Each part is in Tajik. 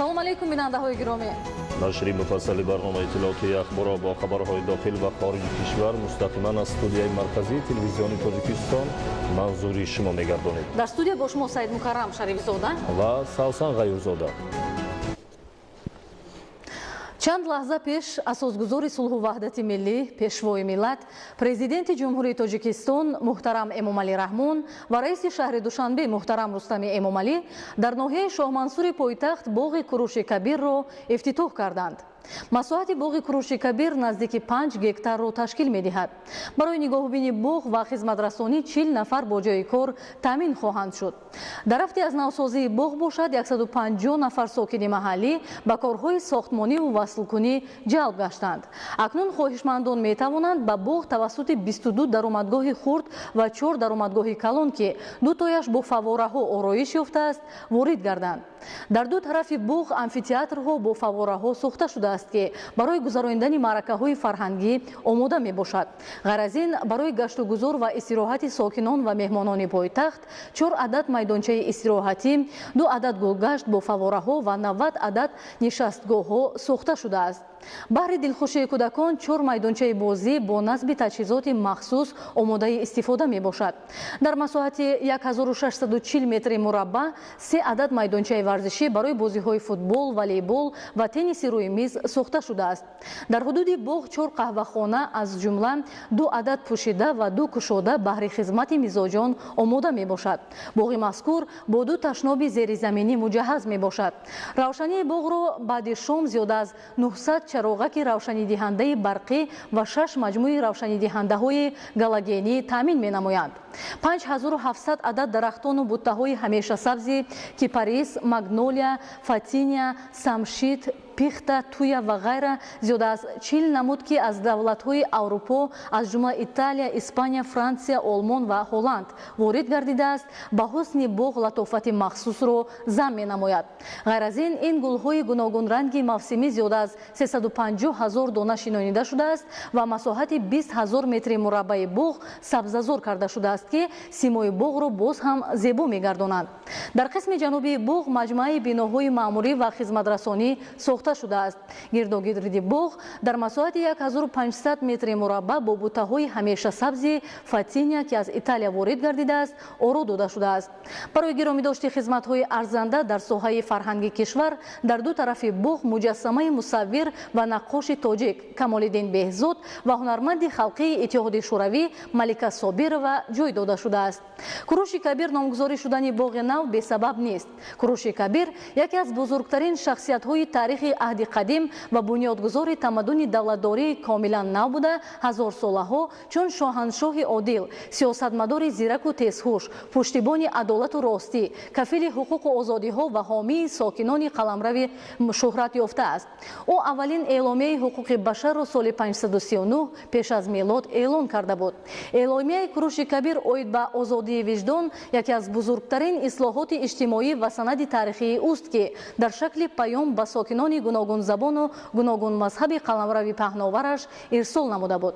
Ассалому алайкум, бинандаҳои гиромӣ. Нашри муфассали барномаи иттилоотии Ахборро бо хабарҳои дохил ва хориҷи кишвар мустақиман аз студияи марказии телевизиони Тоҷикистон манзури шумо мегардонед. Дар студия бо шумо Саид Мукаррам Шарифзода ва Савсан Ғаюрзода. Чанд лаҳза пеш асосгузори сулҳу ваҳдати миллӣ, пешвои миллат, президенти Ҷумҳурии Тоҷикистон муҳтарам Эмомалӣ Раҳмон ва раиси шаҳри Душанбе муҳтарам Рустами Эмомалӣ дар ноҳияи Шоҳмансури пойтахт боғи Куруши Кабирро ифтитоҳ карданд. Масоҳати боғи Куруши Кабир наздики 5 гектарро ташкил медиҳад. Барои нигоҳубини боғ ва хизматрасонӣ 40 нафар бо ҷойи кор таъмин хоҳанд шуд. Дар рафти аз навсозии боғ бошад 150 нафар сокини маҳаллӣ ба корҳои сохтмониву васлкунӣ ҷалб гаштанд. Акнун хоҳишмандон метавонанд ба боғ тавассути 22 даромадгоҳи хурд ва 4 даромадгоҳи калон, ки дутояш бо фаввораҳо ороиш ёфтааст, ворид гарданд. Дар ду тарафи боғ амфитеатрҳо бо фаввораҳо сохта шудааст, ки барои гузаронидани маъракаҳои фарҳангӣ омода мебошад. Ғайр аз ин, барои гаштугузор ва истироҳати сокинон ва меҳмонони пойтахт 4 адад майдончаи истироҳатӣ, 2 адад гулгашт бо фаввораҳо ва 90 адад нишастгоҳҳо сохта шудааст. Баҳри дилхушии кӯдакон 4 майдончаи бозӣ бо насби таҷҳизоти махсус омодаи истифода мебошад. Дар масоҳати 1640 метри мураббаъ 3 адад майдончаи варзишӣ барои бозиҳои футбол, волейбол ва тенниси рӯи миз сохта шудааст. Дар ҳудуди боғ 4 қаҳвахона, аз ҷумла 2 адад пӯшида ва 2 кушода баҳри хизмати мизоҷон омода мебошад. Боғи мазкур бо 2 ташноби зеризаминӣ муҷаҳҳаз мебошад. Равшании боғро баъди шом зиёда аз 900 чароғаки равшанидиҳандаи барқӣ ва 6 маҷмӯи равшанидиҳандаҳои галогенӣ таъмин менамоянд. 5700 адад дарахтону буттаҳои ҳамешасабзи кипарис, магнолия, фатиния, самшит, пихта, туя ва ғайра зиёда аз 40 намуд, ки аз давлатҳои Аврупо, аз ҷумла Италия, Испания, Франсия, Олмон ва Ҳолланд ворид гардидааст, ба ҳусни боғ латофати махсусро зам менамояд. Ғайр аз ин, ин гулҳои гуногунранги мавсимӣ зиёда аз 350 ҳазор дона шинонида шудааст ва масоҳати 20 ҳазор метри мураббаи боғ сабзазор карда шудааст, ки симои боғро боз ҳам зебо мегардонанд. Дар қисми ҷанубии боғ маҷмӯаи биноҳои маъмурӣ ва хизматрасонӣ сохта шудааст. Гирдогирди боғ дар масоҳати 1500 метри мураббаъ бо буттаҳои ҳамешасабзи фатиния, ки аз Италия ворид гардидааст, оро дода шудааст. Барои гиромидошти хизматҳои арзанда дар соҳаи фарҳанги кишвар дар ду тарафи боғ муҷассамаи мусаввир ва наққоши тоҷик Камолиддин Беҳзод ва ҳунарманди халқии Иттиҳоди Шӯравӣ Малика Собирова ҷой дода шудааст. Куруши Кабир номгузорӣ шудани боғи нав бесабаб нест. Куруши Кабир яке аз бузургтарин шахсиятҳои таърихи аҳди қадим ва бунёдгузори тамаддуни давлатдории комилан нав буда, ҳазорсолаҳо чун шоҳаншоҳи одил, сиёсатмадори зираку тезҳуш, пуштибони адолату ростӣ, кафили ҳуқуқу озодиҳо ва ҳомии сокинони қаламрави шӯҳрат ёфтааст. Ӯ аввалин эъломияи ҳуқуқи башарро соли 539 пеш аз милод эълон карда буд. Эъломияи Куруши Кабир оид ба озодии виҷдон яке аз бузургтарин ислоҳоти иҷтимоӣ ва санади таърихии ӯст, ки дар шакли паём ба сокинони гуногунзабону гуногунмазҳаби қаламрави паҳновараш ирсол намуда буд.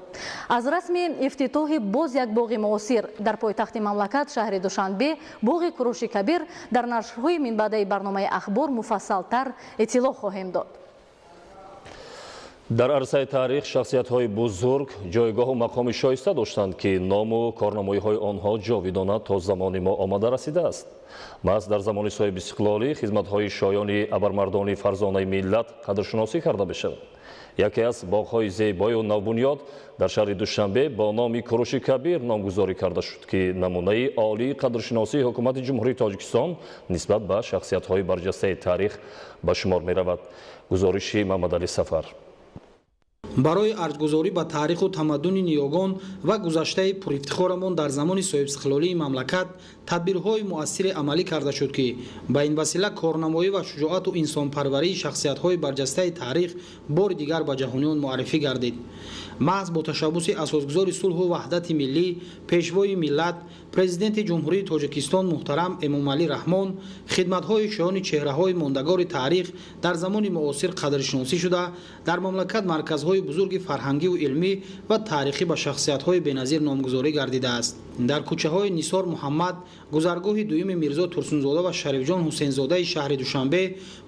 Аз расми ифтитоҳи боз як боғи муосир дар пойтахти мамлакат шаҳри Душанбе, боғи Куруши Кабир, дар нашрҳои минбаъдаи барномаи Ахбор муфассалтар иттилоъ хоҳем дод. Дар арсаи таърих шахсиятҳои бузург ҷойгоҳу мақоми шоиста доштанд, ки ному корнамоиҳои онҳо ҷовидона то замони мо омада расидааст. Маҳз дар замони соҳибистиқлолӣ хизматҳои шоёни абармардони фарзонаи миллат қадршуносӣ карда мешавад. Яке аз боғҳои зебою навбунёд дар шаҳри Душанбе бо номи Куруши Кабир номгузорӣ карда шуд, ки намунаи олии қадршиносии ҳукумати Ҷумҳурии Тоҷикистон нисбат ба шахсиятҳои барҷастаи таърих ба шумор меравад. Гузориши Мамадалӣ Сафар. Барои арҷгузорӣ ба таъриху тамаддуни ниёгон ва гузаштаи пурифтихорамон дар замони соҳибистиқлолии мамлакат тадбирҳои муассире амалӣ карда шуд, ки ба ин васила корнамоӣ ва шуҷоату инсонпарварии шахсиятҳои барҷастаи таърих бори дигар ба ҷаҳониён муаррифӣ гардид. Маҳз бо ташаббуси асосгузори сулҳу ваҳдати миллӣ, пешвои миллат, президенти Ҷумҳурии Тоҷикистон муҳтарам Эмомалӣ Раҳмон хидматҳои шоёни чеҳраҳои мондагори таърих дар замони муосир қадршиносӣ шуда, дар мамлакат марказҳои бузурги фарҳангиву илмӣ ва таърихӣ ба шахсиятҳои беназир номгузорӣ гардидааст. Дар кӯчаҳои Нисор Муҳаммад, гузаргоҳи дуюми Мирзо Турсунзода ва Шарифҷон Ҳусейнзодаи шаҳри Душанбе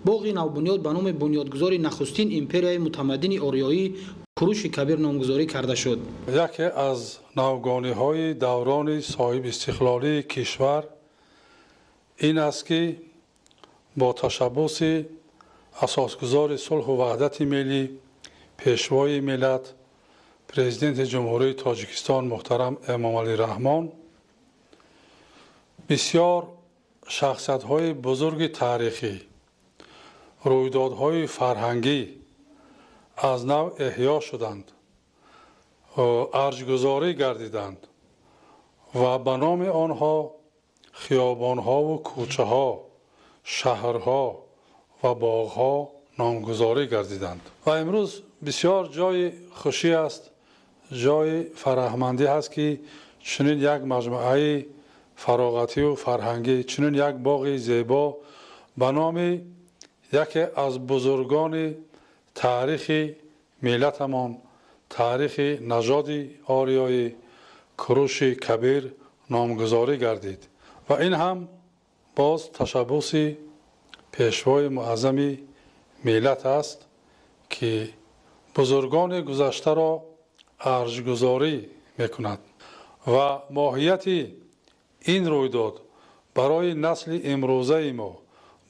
боғи навбунёд ба номи бунёдгузори нахустин империяи мутамаддини ориёӣ Куруши Кабир номгузорӣ карда шуд. Яке аз навгониҳои даврони соҳибистиқлолии кишвар ин аст, ки бо ташаббуси асосгузори сулҳу ваҳдати миллӣ, пешвои миллат, Президенти Ҷумҳурии Тоҷикистон муҳтарам Эмомалӣ Раҳмон бисёр шахсиятҳои бузурги таърихӣ, рӯйдодҳои фарҳангӣ аз нав эҳё шуданд, арҷгузорӣ гардиданд ва ба номи онҳо хиёбонҳову кӯчаҳо, шаҳрҳо ва боғҳо номгузорӣ гардиданд. Ва имрӯз бисёр ҷои хушӣ аст, ҷои фараҳмандӣ ҳаст, ки чунин як маҷмӯаи фароғативу фарҳангӣ, чунин як боғи зебо ба номи яке аз бузургони таърихи миллатамон, таърихи нажоди ориёӣ Куруши Кабир номгузорӣ гардид. Ва ин ҳам боз ташаббуси пешвои муаззами миллат аст, ки бузургони гузаштаро арҷгузорӣ мекунад ва моҳияти ин рӯйдод барои насли имрӯзаи мо,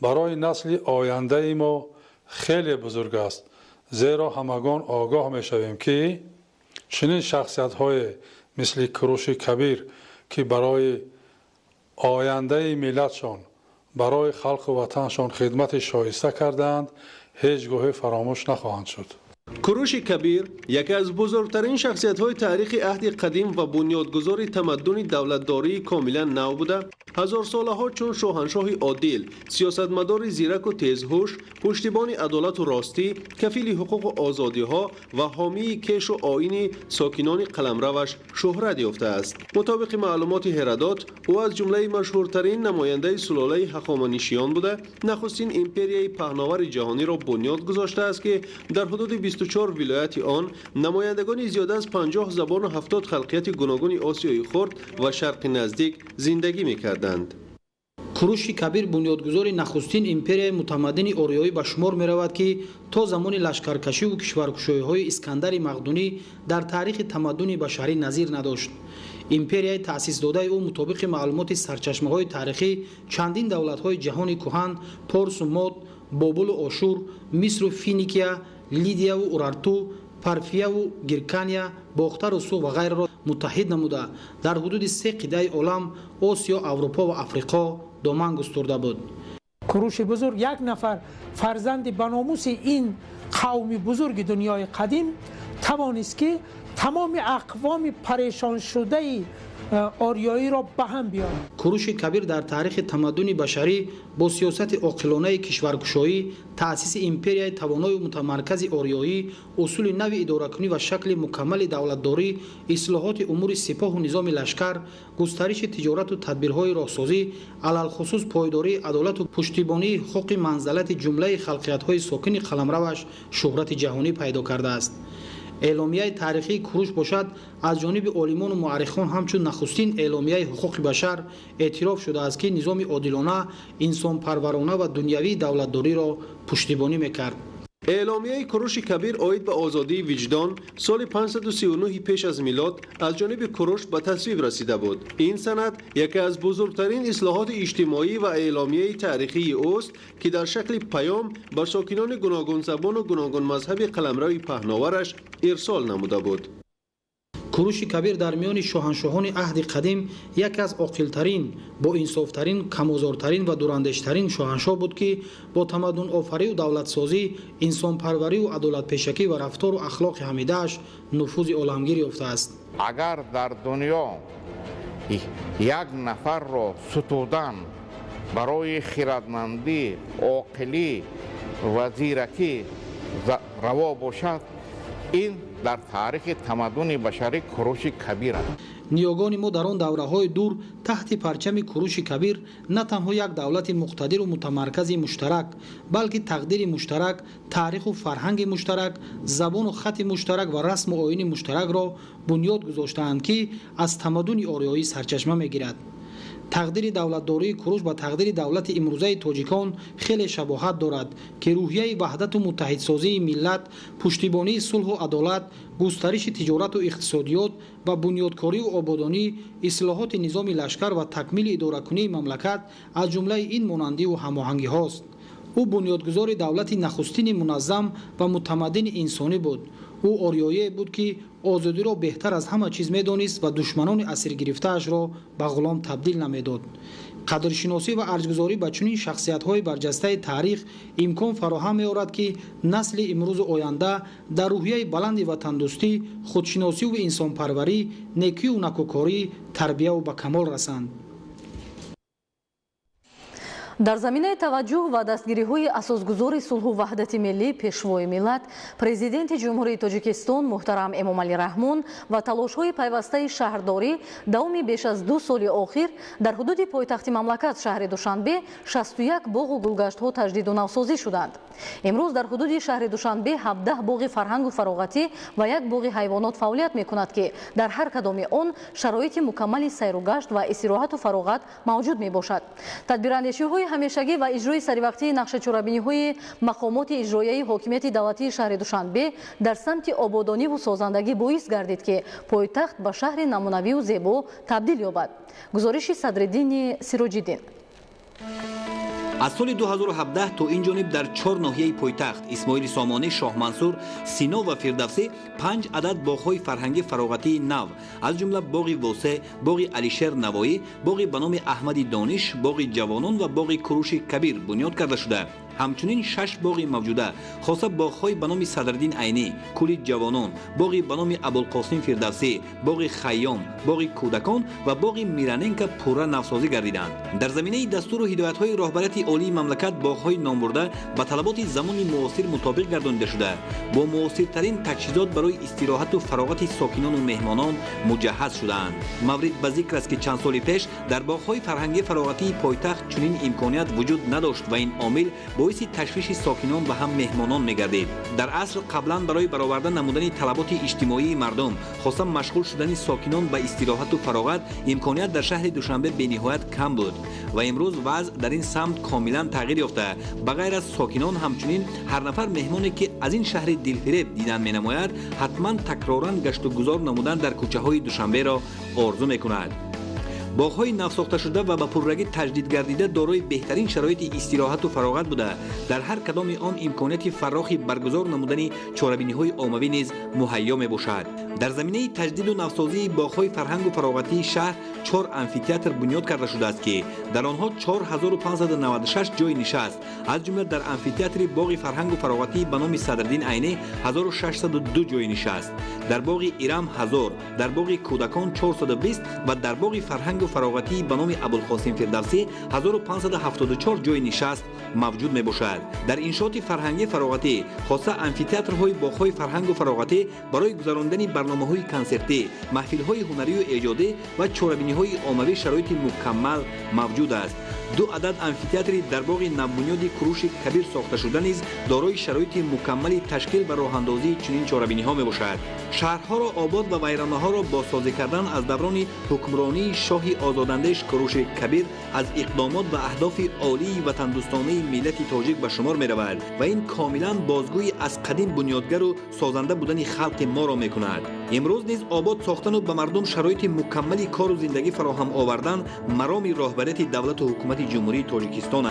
барои насли ояндаи мо хеле бузург аст, зеро ҳамагон огоҳ мешавем, ки чунин шахсиятҳое мисли Куруши Кабир, ки барои ояндаи миллатшон, барои халқу ватаншон хидмати шоиста кардаанд, ҳеҷ гоҳе фаромӯш нахоҳанд шуд. Куруши Кабир яке аз бузургтарин шахсиятҳои таърихи аҳди қадим ва бунёдгузори тамаддуни давлатдории комилан нав буда, ҳазорсолаҳо чун шоҳаншоҳи одил, сиёсатмадори зираку тезҳуш, пуштибони адолату ростӣ, кафили ҳуқуқу озодиҳо ва ҳомии кешу оини сокинони қаламраваш шӯҳрат ёфтааст. Мутобиқи маълумоти Ҳеродот, ӯ аз ҷумлаи машҳуртарин намояндаи сулолаи ҳахоманишиён буда, нахустин империяи паҳновари ҷаҳониро бунёд гузоштааст, ки дар ҳудуди 24 вилояти он намояндагони зиёда аз 50 забону 70 халқияти гуногуни Осиёи Хурд ва Шарқи Наздик зиндагӣ мекарданд. Куруши Кабир бунёдгузори нахустин империяи мутамаддини ориёӣ ба шумор меравад, ки то замони лашкаркашиву кишваркушоиҳои Искандари Мақдунӣ дар таърихи тамаддуни башарӣ назир надошт. Империяи таъсисдодаи ӯ мутобиқи маълумоти сарчашмаҳои таърихӣ чандин давлатҳои ҷаҳони кӯҳан Порсу Мод, Бобулу Ошур, Мисру Финикия, Лидияву Урарту, Парфияву Гиркания, Бохтару Суғ ва ғайраро муттаҳид намуда, дар ҳудуди се қитъаи олам Осиё, Аврупо ва Африқо доман густурда буд. Куруши бузург як нафар фарзанди ба номуси ин қавми бузурги дунёи қадим тавонист, ки тамоми ақвоми парешоншудаи ориёиро ба ҳам биёрад. Куруши Кабир дар таърихи тамаддуни башарӣ бо сиёсати оқилонаи кишваркушоӣ, таъсиси империяи тавоною мутамаркази ориёӣ, усули нави идоракунӣ ва шакли мукаммали давлатдорӣ, ислоҳоти умури сипоҳу низоми лашкар, густариши тиҷорату тадбирҳои роҳсозӣ, алалхусус пойдории адолату пуштибонии ҳуқуқи манзалати ҷумлаи халқиятҳои сокини қаламраваш шӯҳрати ҷаҳонӣ пайдо кардааст. Эъломияи таърихии Куруш бошад, аз ҷониби олимону муаррихон ҳамчун нахустин эъломияи ҳуқуқи башар эътироф шудааст, ки низоми одилона, инсонпарварона ва дунявии давлатдориро пуштибонӣ мекард. Эъломияи Куруши Кабир оид ба озодии виҷдон соли 539 пеш аз милод аз ҷониби Куруш ба тасвиб расида буд. Ин санад яке аз бузургтарин ислоҳоти иҷтимоӣ ва эъломияи таърихии ӯст, ки дар шакли паём ба сокинони гуногунзабону гуногунмазҳаби қаламрави паҳновараш ирсол намуда буд. Куруши Кабир дар миёни шоҳаншоҳони аҳди қадим яке аз оқилтарин, боинсофтарин, камозортарин ва дурандештарин шоҳаншоҳ буд, ки бо тамаддунофарию давлатсозӣ, инсонпарварию адолатпешакӣ ва рафтору ахлоқи ҳамидааш нуфузи оламгир ёфтааст. Агар дар дунё як нафарро сутудан барои хирадмандӣ, оқилӣ ва зиракӣ раво бошад, ин дар таърихи тамаддуни башарӣ Куруши Кабир аст. Ниёгони мо дар он давраҳои дур таҳти парчами Куруши Кабир на танҳо як давлати муқтадиру мутамаркази муштарак, балки тақдири муштарак, таъриху фарҳанги муштарак, забону хати муштарак ва расму оини муштаракро бунёд гузоштаанд, ки аз тамаддуни ориёӣ сарчашма мегирад. Тақдири давлатдории Куруш ба тақдири давлати имрӯзаи тоҷикон хеле шабоҳат дорад, ки рӯҳияи ваҳдату муттаҳидсозии миллат, пуштибонии сулҳу адолат, густариши тиҷорату иқтисодиёт ва бунёдкорию ободонӣ, ислоҳоти низоми лашкар ва такмили идоракунии мамлакат аз ҷумлаи ин монандиву ҳамоҳангиҳост. Ӯ бунёдгузори давлати нахустини муназзам ва мутамаддини инсонӣ буд. Ӯ ориёие буд, ки озодиро беҳтар аз ҳама чиз медонист ва душманони асиргирифтаашро ба ғулом табдил намедод. Қадршиносӣ ва арҷгузорӣ ба чунин шахсиятҳои барҷастаи таърих имкон фароҳам меорад, ки насли имрӯзу оянда дар рӯҳияи баланди ватандӯстӣ, худшиносиву инсонпарварӣ, некию накӯкорӣ тарбияву ба камол расанд. Дар заминаи таваҷҷӯҳ ва дастгириҳои асосгузори сулҳу ваҳдати миллӣ, Пешвои миллат, Президенти Ҷумҳурии Тоҷикистон муҳтарам Эмомалӣ Раҳмон ва талошҳои пайвастаи шаҳрдорӣ давоми беш аз 2 соли охир дар ҳудуди пойтахти мамлакат шаҳри Душанбе 61 боғу гулгаштҳо таҷдиду навсозӣ шуданд. Имрӯз дар ҳудуди шаҳри Душанбе 17 боғи фарҳангу фароғатӣ ва як боғи ҳайвонот фаъолият мекунад, ки дар ҳар кадоми он шароити мукаммали сайругашт ва истироҳату фароғат мавҷуд мебошад. Тадбирандешиҳои ҳамешагӣ ва иҷрои саривақтии нақшачорабиниҳои мақомоти иҷроияи ҳокимияти давлатии шаҳри Душанбе дар самти ободониву созандагӣ боис гардид, ки пойтахт ба шаҳри намунавию зебо табдил ёбад. Гузориши Садриддини Сироҷиддин. Аз соли 2017 то ин ҷониб дар 4 ноҳияи пойтахт Исмоили Сомонӣ, Шоҳмансур, Сино ва Фирдавсӣ 5 адад боғҳои фарҳангӣ фароғатии нав, аз ҷумла боғи Восе, боғи Алишер Навоӣ, боғи ба номи Аҳмади Дониш, боғи Ҷавонон ва боғи Куруши Кабир бунёд карда шуда. Ҳамчунин 6 боғи мавҷуда, хоса боғҳои ба номи Садриддин Айнӣ, кӯли ҷавонон, боғи ба номи Абулқосим Фирдавсӣ, боғи Хайём, боғи кӯдакон ва боғи Мираненко пурра навсозӣ гардиданд. Дар заминаи дастуру ҳидоятҳои роҳбарияти олии мамлакат боғҳои номбурда ба талаботи замони муосир мутобиқ гардонида шуда, бо муосиртарин таҷҳизот барои истироҳату фароғати сокинону меҳмонон муҷаҳҳаз шудаанд. Маврид ба зикр аст, ки чанд соли пеш дар боғҳои фарҳангӣ фароғатии пойтахт чунин имконият вуҷуд надошт ва ин омил боиси ташвиши сокинон ва ҳам меҳмонон мегардид. Дар асл қаблан барои бароварда намудани талаботи иҷтимоии мардум, хоса машғул шудани сокинон ба истироҳату фароғат, имконият дар шаҳри Душанбе бениҳоят кам буд ва имрӯз вазъ дар ин самт комилан тағйир ёфта. Ба ғайр аз сокинон ҳамчунин ҳар нафар меҳмоне, ки аз ин шаҳри дилфиреб дидан менамояд, ҳатман такроран гаштугузор намудан дар кӯчаҳои Душанберо орзу мекунад. Боғҳои навсохташуда ва ба пуррагӣ таҷдид гардида дорои беҳтарин шароити истироҳату фароғат буда, дар ҳар кадоми он имконияти фаррохи баргузор намудани чорабиниҳои оммавӣ низ муҳайё мебошад. Дар заминаи таҷдиду навсозии боғҳои фарҳангу фароғатии шаҳр 4 амфитеатр бунёд карда шудааст, ки дар онҳо 4596 ҷойи нишаст, аз ҷумла дар амфитеатри боғи фарҳангу фароғатии ба номи Садриддин Айнӣ 1602 ҷойи нишаст, дар боғи Ирам 1000, дар боғи кӯдакон 420 ва дар боғи фарҳангу фароғатии ба номи Абулқосим Фирдавсӣ 1574 ҷойи нишаст мавҷуд мебошад. Дар иншооти фарҳангӣ фароғатӣ, хоса амфитеатрҳои боғҳои фарҳангу фароғатӣ барои гузарондани барномаҳои консертӣ, маҳфилҳои ҳунарию эҷодӣ ва чорабиниҳои оммавӣ шароити мукаммал мавҷуд аст. 2 адад амфитеатри дар боғи навбунёди Куруши Кабир сохташуда низ дорои шароити мукаммали ташкил ва роҳандозии чунин чорабиниҳо мебошад. Шаҳрҳоро обод ва вайронаҳоро бозсозӣ кардан аз даврони ҳукмронии шоҳи озодандеш Куруши Кабир аз иқдомот ва аҳдофи олии ватандӯстонаи миллати тоҷик ба шумор меравад ва ин комилан бозгӯи аз қадим бунёдгару созанда будани халқи моро мекунад. Имрӯз низ обод сохтану ба мардум шароити мукаммали кору зиндагӣ фароҳам овардан мароми роҳбарияти давлату ҳукумати Ҷумҳурии Тоҷикистон.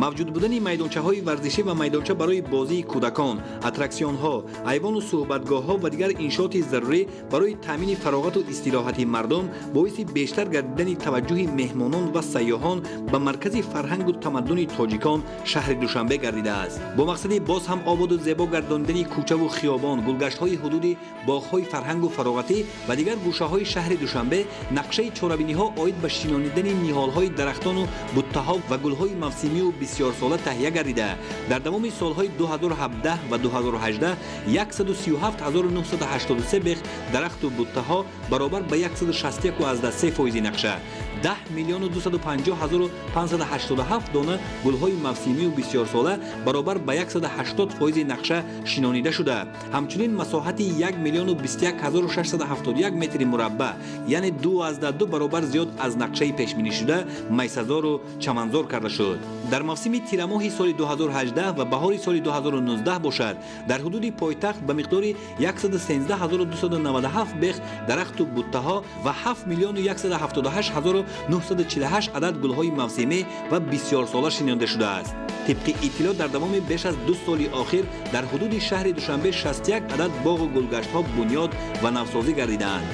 Мавҷуд будани майдончаҳои варзишӣ ва майдонча барои бозии кӯдакон, аттраксионҳо, айвону суҳбатгоҳҳо ва дигар иншооти зарурӣ барои таъмини фароғату истироҳати мардум боиси бештар гардидани таваҷҷӯҳи меҳмонон ва сайёҳон ба маркази фарҳангу тамаддуни тоҷикон шаҳри Душанбе гардидааст. Бо мақсади боз ҳам ободу зебо гардондани кӯчаву хиёбон, гулгаштҳои ҳудуди боғҳои фарҳангу фароғатӣ ва дигар гӯшаҳои шаҳри Душанбе нақшаи чорабиниҳо оид ба шинонидани ниҳолҳои дарахтону буттаҳо ва гулҳои мавсимию бисёрсола таҳия гардида, дар давоми солҳои 2017 ва 2018 137 983 бех дарахту буттаҳо, баробар ба 161,3% нақша, 10 миллиону 250 ҳазору 587 дона гулҳои мавсимию бисёрсола, баробар ба 180% нақша шинонида шуда, ҳамчунин масоҳати 1 миллиону 21 ҳазору 671 метри мураббаъ, яъне 2,2 баробар зиёд аз нақшаи пешбинишуда, майсазору чаманзор карда шуд. Дар мавсими тирамоҳи соли 2018 ва баҳори соли 2019 бошад, дар ҳудуди пойтахт ба миқдори 113 297 бех дарахту буттаҳо ва 7 миллиону 178 ҳазору 948 адад гулҳои мавсимӣ ва бисёрсола шинонда шудааст. Тибқи иттилоъ, дар давоми беш аз 2 соли охир дар ҳудуди шаҳри Душанбе 61 адад боғу гулгаштҳо бунёд ва навсозӣ гардидаанд.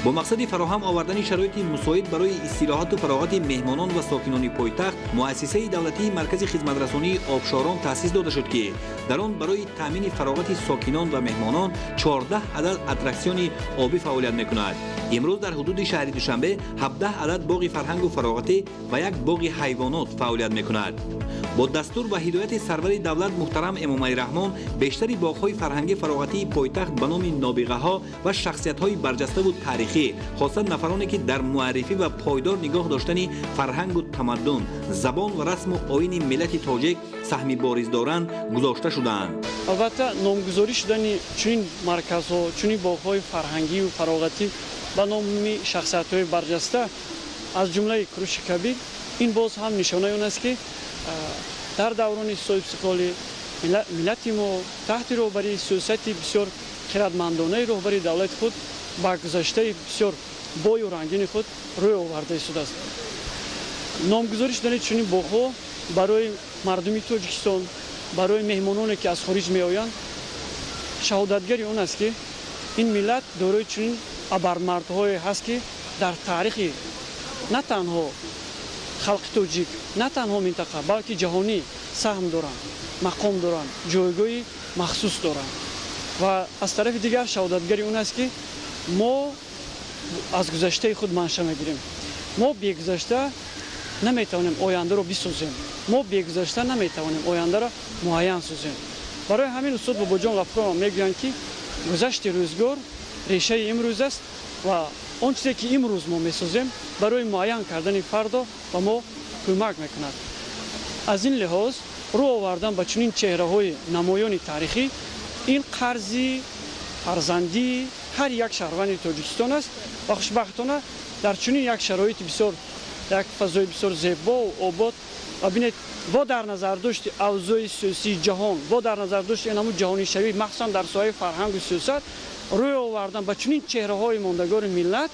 Бо мақсади фароҳам овардани шароити мусоид барои истироҳату фароғати меҳмонон ва сокинони пойтахт, муассисаи давлатии Маркази хизматрасонии обшорон таъсис дода шуд, ки дар он барои таъмини фароғати сокинон ва меҳмонон 14 адад аттраксиони обӣ фаъолият мекунад. Имрӯз дар ҳудуди шаҳри Душанбе 17 адад боғи фарҳангу фароғатӣ ва як боғи ҳайвонот фаъолият мекунад. Бо дастур ва ҳидояти сарвари давлат муҳтарам Эмомалӣ Раҳмон, бештари боғҳои фарҳангӣ фароғатии пойтахт ба номи нобиғаҳо ва шахсиятҳои барҷаставу таърихӣ, хоса нафароне, ки дар муаррифӣ ва пойдор нигоҳ доштани фарҳангу тамаддун, забон ва расму оини миллати тоҷик саҳми бориз доранд, гузошта шудаанд. Албатта, номгузорӣ шудани чунин марказҳо, чунин боғҳои фарҳангию фароғатӣ ба номи шахсиятҳои барҷаста, аз ҷумлаи Куруши Кабир, ин боз ҳам нишонаи он аст, ки дар даврони соҳибистиқлолӣ миллати мо таҳти роҳбарии сиёсати бисёр хирадмандонаи роҳбари давлати худ ба гузаштаи бисёр бою рангини худ рӯй оварда истодааст. Номгузорӣ шудани чунин боғҳо барои мардуми Тоҷикистон, барои меҳмононе, ки аз хориҷ меоянд, шаҳодатгари он аст, ки ин миллат дорои чунин абармардҳое ҳаст, ки дар таърихи на танҳо халқи тоҷик, на танҳо минтақа, балки ҷаҳонӣ саҳм доранд, мақом доранд, ҷойгоҳи махсус доранд. Ва аз тарафи дигар шаҳодатгари он аст, ки мо аз гузаштаи худ манша мегирем. Мо бегузашта наметавонем ояндаро бисозем, мо бегузашта наметавонем ояндаро муайян созем. Барои ҳамин устод Бобоҷон Ғафуров мегӯянд, ки гузашти рӯзгор решаи имрӯз аст ва он чизе, ки имрӯз мо месозем, барои муайян кардани фардо ба мо кӯмак мекунад. Аз ин лиҳоз рӯ овардан ба чунин чеҳраҳои намоёни таърихӣ ин қарзи фарзандии ҳар як шаҳрванди Тоҷикистон аст. Ва хушбахтона дар чунин як шароити бисёр, як фазои бисёр зебову обод ва бинед, бо дар назардошти авзои сиёсии ҷаҳон, бо дар назардошти ин ҳамун ҷаҳонишавӣ, махсусан дар соҳаи фарҳангу сиёсат, рӯй овардан ба чунин чеҳраҳои мондагори миллат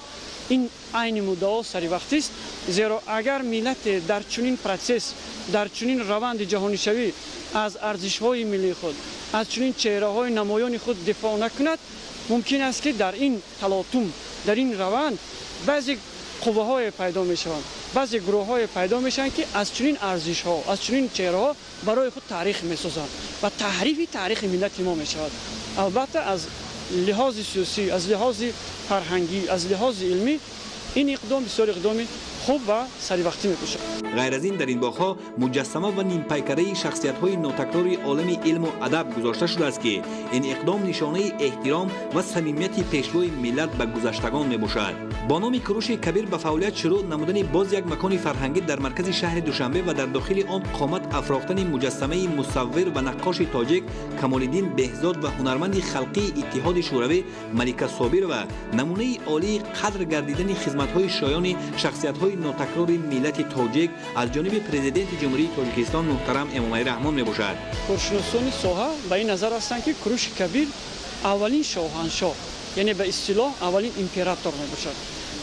ин айни муддао саривақтист. Зеро агар миллате дар чунин процесс, дар чунин раванди ҷаҳонишавӣ аз арзишҳои миллии худ, аз чунин чеҳраҳои намоёни худ дифоъ накунад, мумкин аст, ки дар ин талотум, дар ин раванд баъзе қувваҳое пайдо мешаванд, баъзе гурӯҳҳое пайдо мешаванд, ки аз чунин арзишҳо, аз чунин чеҳраҳо барои худ таърих месозанд ва таҳрифи таърихи миллати мо мешавад. Албатта, аз лиҳози сиёсӣ, аз лиҳози фарҳангӣ, аз лиҳози илмӣ ин иқдом бисёр иқдоми хуб ва саривақтӣ мебошад. Ғайр аз ин, дар ин боғҳо муҷассама ва нимпайкараи шахсиятҳои нотакрори олами илму адаб гузошта шудааст, ки ин иқдом нишонаи эҳтиром ва самимияти пешвои миллат ба гузаштагон мебошад. Бо номи Куруши Кабир ба фаъолият шурӯъ намудани боз як макони фарҳангӣ дар маркази шаҳри Душанбе ва дар дохили он қомат афрохтани муҷассамаи мусаввир ва наққоши тоҷик Камолиддин Беҳзод ва ҳунарманди халқии Иттиҳоди Шӯравӣ Малика Собирова намунаи олии қадр гардидани хизматҳои шоёни шахсиятҳои нотакрори миллати тоҷик аз ҷониби Президенти Ҷумҳурии Тоҷикистон муҳтарам Эмомалӣ Раҳмон мебошад. Коршиносони соҳа ба ин назар ҳастанд, ки Куруши Кабир аввалин шоҳаншоҳ, яъне ба истилоҳ аввалин император мебошад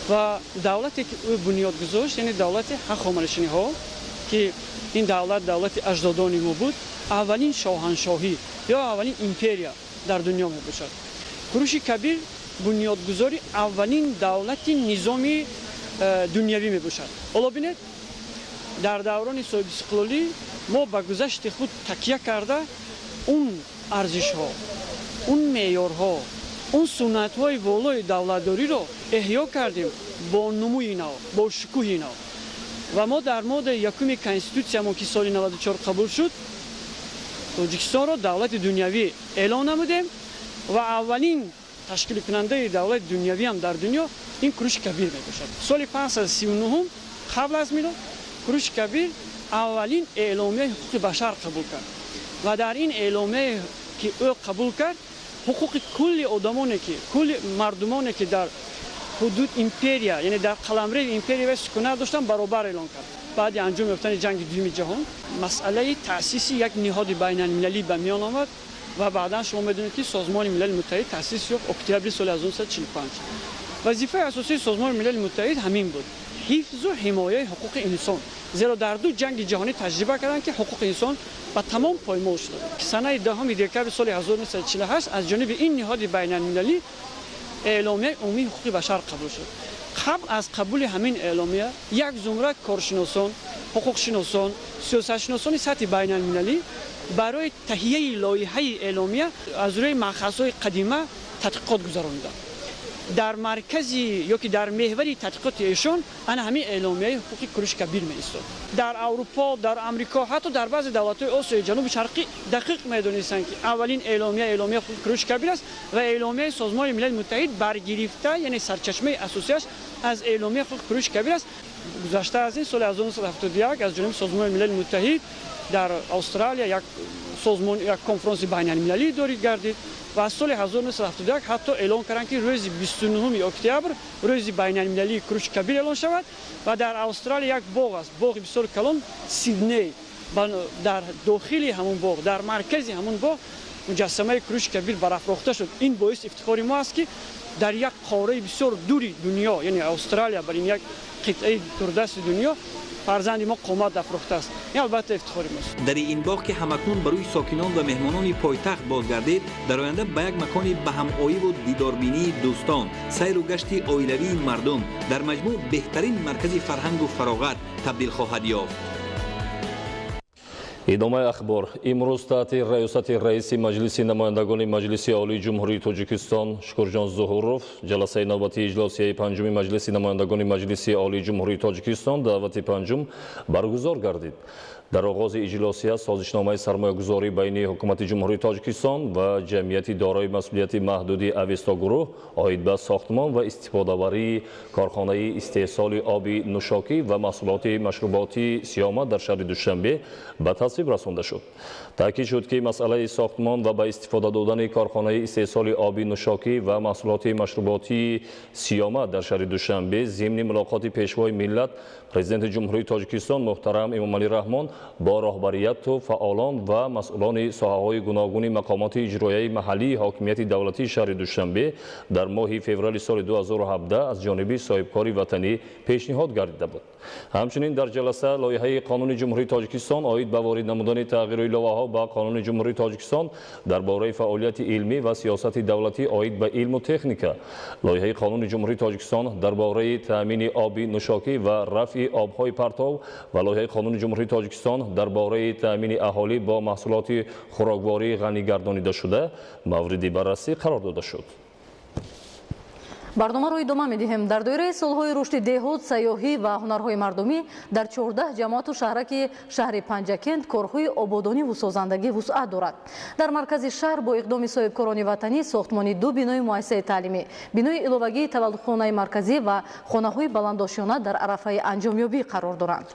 ва давлате, ки ӯ бунёд гузошт, яъне давлати Ҳахоманишиниҳо, ки ин давлат давлати аҷдодони мо буд, аввалин шоҳаншоҳӣ ё аввалин империя дар дунё мебошад. Куруши Кабир бунёдгузори аввалин давлати низоми дунявӣ мебошад. Ҳоло бинед, дар даврони соҳибистиқлолӣ мо ба гузашти худ такя карда, он арзишҳо, он меъёрҳо, он суннатҳои волои давлатдориро эҳё кардем бо нумӯи нав, бо шукӯҳи нав. Ва мо дар моддаи якуми конститутсиямон, ки соли 94 қабул шуд, Тоҷикистонро давлати дунявӣ эълон намудем ва аввалин ташкилкунандаи давлати дунявӣ ҳам дар дунё ин Куруши Кабир мебошад. Соли 539 қабл аз милод Куруши Кабир аввалин эъломияи ҳуқуқи башар қабул кард ва дар ин эъломияе ки ӯ қабул кард, ҳуқуқи кулли одамоне ки, кулли мардумоне ки дар ҳудуд империя, яъне дар қаламрави империя ва сукунат доштанд, баробар эълон кард. Баъди анҷом ёфтани ҷанги дуюми ҷаҳон масъалаи таъсиси як ниҳоди байналмилалӣ ба миён омад ва баъдан шумо медонед, ки Созмони Милали Муттаҳид таъсис ёфт октябри соли 1945. Вазифаи асосии Созмони Милали Муттаҳид ҳамин буд: ҳифзу ҳимояи ҳуқуқи инсон, зеро дар ду ҷанги ҷаҳонӣ таҷриба карданд, ки ҳуқуқи инсон ба тамом поймол шуда. Санаи 10 декабри соли 1948 аз ҷониби ин ниҳоди байналмилалӣ эъломияи умумии ҳуқуқи башар қабул шуд. Қабл аз қабули ҳамин эъломия як зумра коршиносон, ҳуқуқшиносон, сиёсатшиносони сатҳи байналмилалӣ барои таҳияи лоиҳаи эъломия аз рӯи маъхазҳои қадима тадқиқот гузарониданд. Дар маркази ё ки дар меҳвари тадқиқоти эшон ана ҳамин эъломияи ҳуқуқи Куруши Кабир меистод. Дар Аврупо, дар Амрико, ҳатто дар баъзе давлатҳои Осиёи Ҷануби Шарқӣ дақиқ медонистанд, ки аввалин эъломия эъломияи ҳуқуқи Куруши Кабир аст ва эъломияи Созмони Милали Муттаҳид баргирифта, яъне сарчашмаи асосиаш аз эъломияи ҳуқуқи Куруши Кабир аст. Гузашта аз ин, соли 1971 аз ҷониби Созмони Милали Муттаҳид дар Австралия як созмон, як конфронси байналмилалӣ дорид гардид ва аз соли 1971 ҳатто эълон карданд, ки рӯзи 29 октябр рӯзи байналмилалии Куруши Кабир эълон шавад. Ва дар Австралия як боғ аст, боғи бисёр калон, Сидней, дар дохили ҳамун боғ, дар маркази ҳамун боғ муҷассамаи Куруши Кабир барафрохта шуд. Ин боиси ифтихори мо аст, ки дар як қораи бисёр дури дунё, яъне Австралия, бар ин як қитъаи дурдасти дунё фарзанди мо қомат афрохтааст. Ин албатта ифтихори мост. Дар ин боғ, ки ҳамакнун барои сокинон ва меҳмонони пойтахт бозгардид, дар оянда ба як макони ба ҳамоиву дидорбинии дӯстон, сайру гашти оилавии мардум, дар маҷмӯъ беҳтарин маркази фарҳангу фароғат табдил хоҳад ёфт. Идомаи ахбор. Имрӯз таҳти раёсати раиси Маҷлиси намояндагони Маҷлиси Олии Ҷумҳурии Тоҷикистон Шукурҷон Зуҳуров ҷаласаи навбатии иҷлосияи панҷуми Маҷлиси намояндагони Маҷлиси Олии Ҷумҳурии Тоҷикистон даъвати панҷум баргузор гардид. Дар оғози иҷлосия созишномаи сармоягузорӣ байни Ҳукумати Ҷумҳурии Тоҷикистон ва ҷамъияти дорои масъулияти маҳдуди Авестогурӯҳ оид ба сохтмон ва истифодабарии корхонаи истеҳсоли оби нӯшокӣ ва маҳсулоти машруботии Сиёма дар шаҳри Душанбе ба тасвиб расонда шуд. Таъкид шуд, ки масъалаи сохтмон ва ба истифода додани корхонаи истеҳсоли оби нӯшокӣ ва маҳсулоти машруботии Сиёма дар шаҳри Душанбе зимни мулоқоти Пешвои миллат, Президенти Ҷумҳурии Тоҷикистон муҳтарам Эмомалӣ Раҳмон бо роҳбарияту фаъолон ва масъулони соҳаҳои гуногуни мақомоти иҷроияи маҳаллии ҳокимияти давлатии шаҳри Душанбе дар моҳи феврали соли 2017 аз ҷониби соҳибкори ватанӣ пешниҳод гардида буд. Ҳамчунин дар ҷаласа лоиҳаи Қонуни Ҷумҳурии Тоҷикистон оид ба ворид намудани тағйиру иловаҳо ба Қонуни Ҷумҳурии Тоҷикистон дар бораи фаъолияти илмӣ ва сиёсати давлатӣ оид ба илму техника, лоиҳаи Қонуни Ҷумҳурии Тоҷикистон дар бораи таъмини оби нӯшокӣ ва рафъи обҳои партов ва лоиҳаи Қонуни Ҷумҳурии Тоҷикистон дар бораи таъмини аҳолӣ бо маҳсулоти хӯрокворӣ ғанӣ гардонидашуда мавриди баррасӣ қарор дода шуд. Барномаро идома медиҳем. Дар доираи солҳои рушди деҳот, сайёҳӣ ва ҳунарҳои мардумӣ дар 14 ҷамоату шаҳраки шаҳри Панҷакент корҳои ободониву созандагӣ вусъат дорад. Дар маркази шаҳр бо иқдоми соҳибкорони ватанӣ сохтмони ду бинои муассисаи таълимӣ, бинои иловагии таваллудхонаи марказӣ ва хонаҳои баландошёна дар арафаи анҷомёбӣ қарор доранд.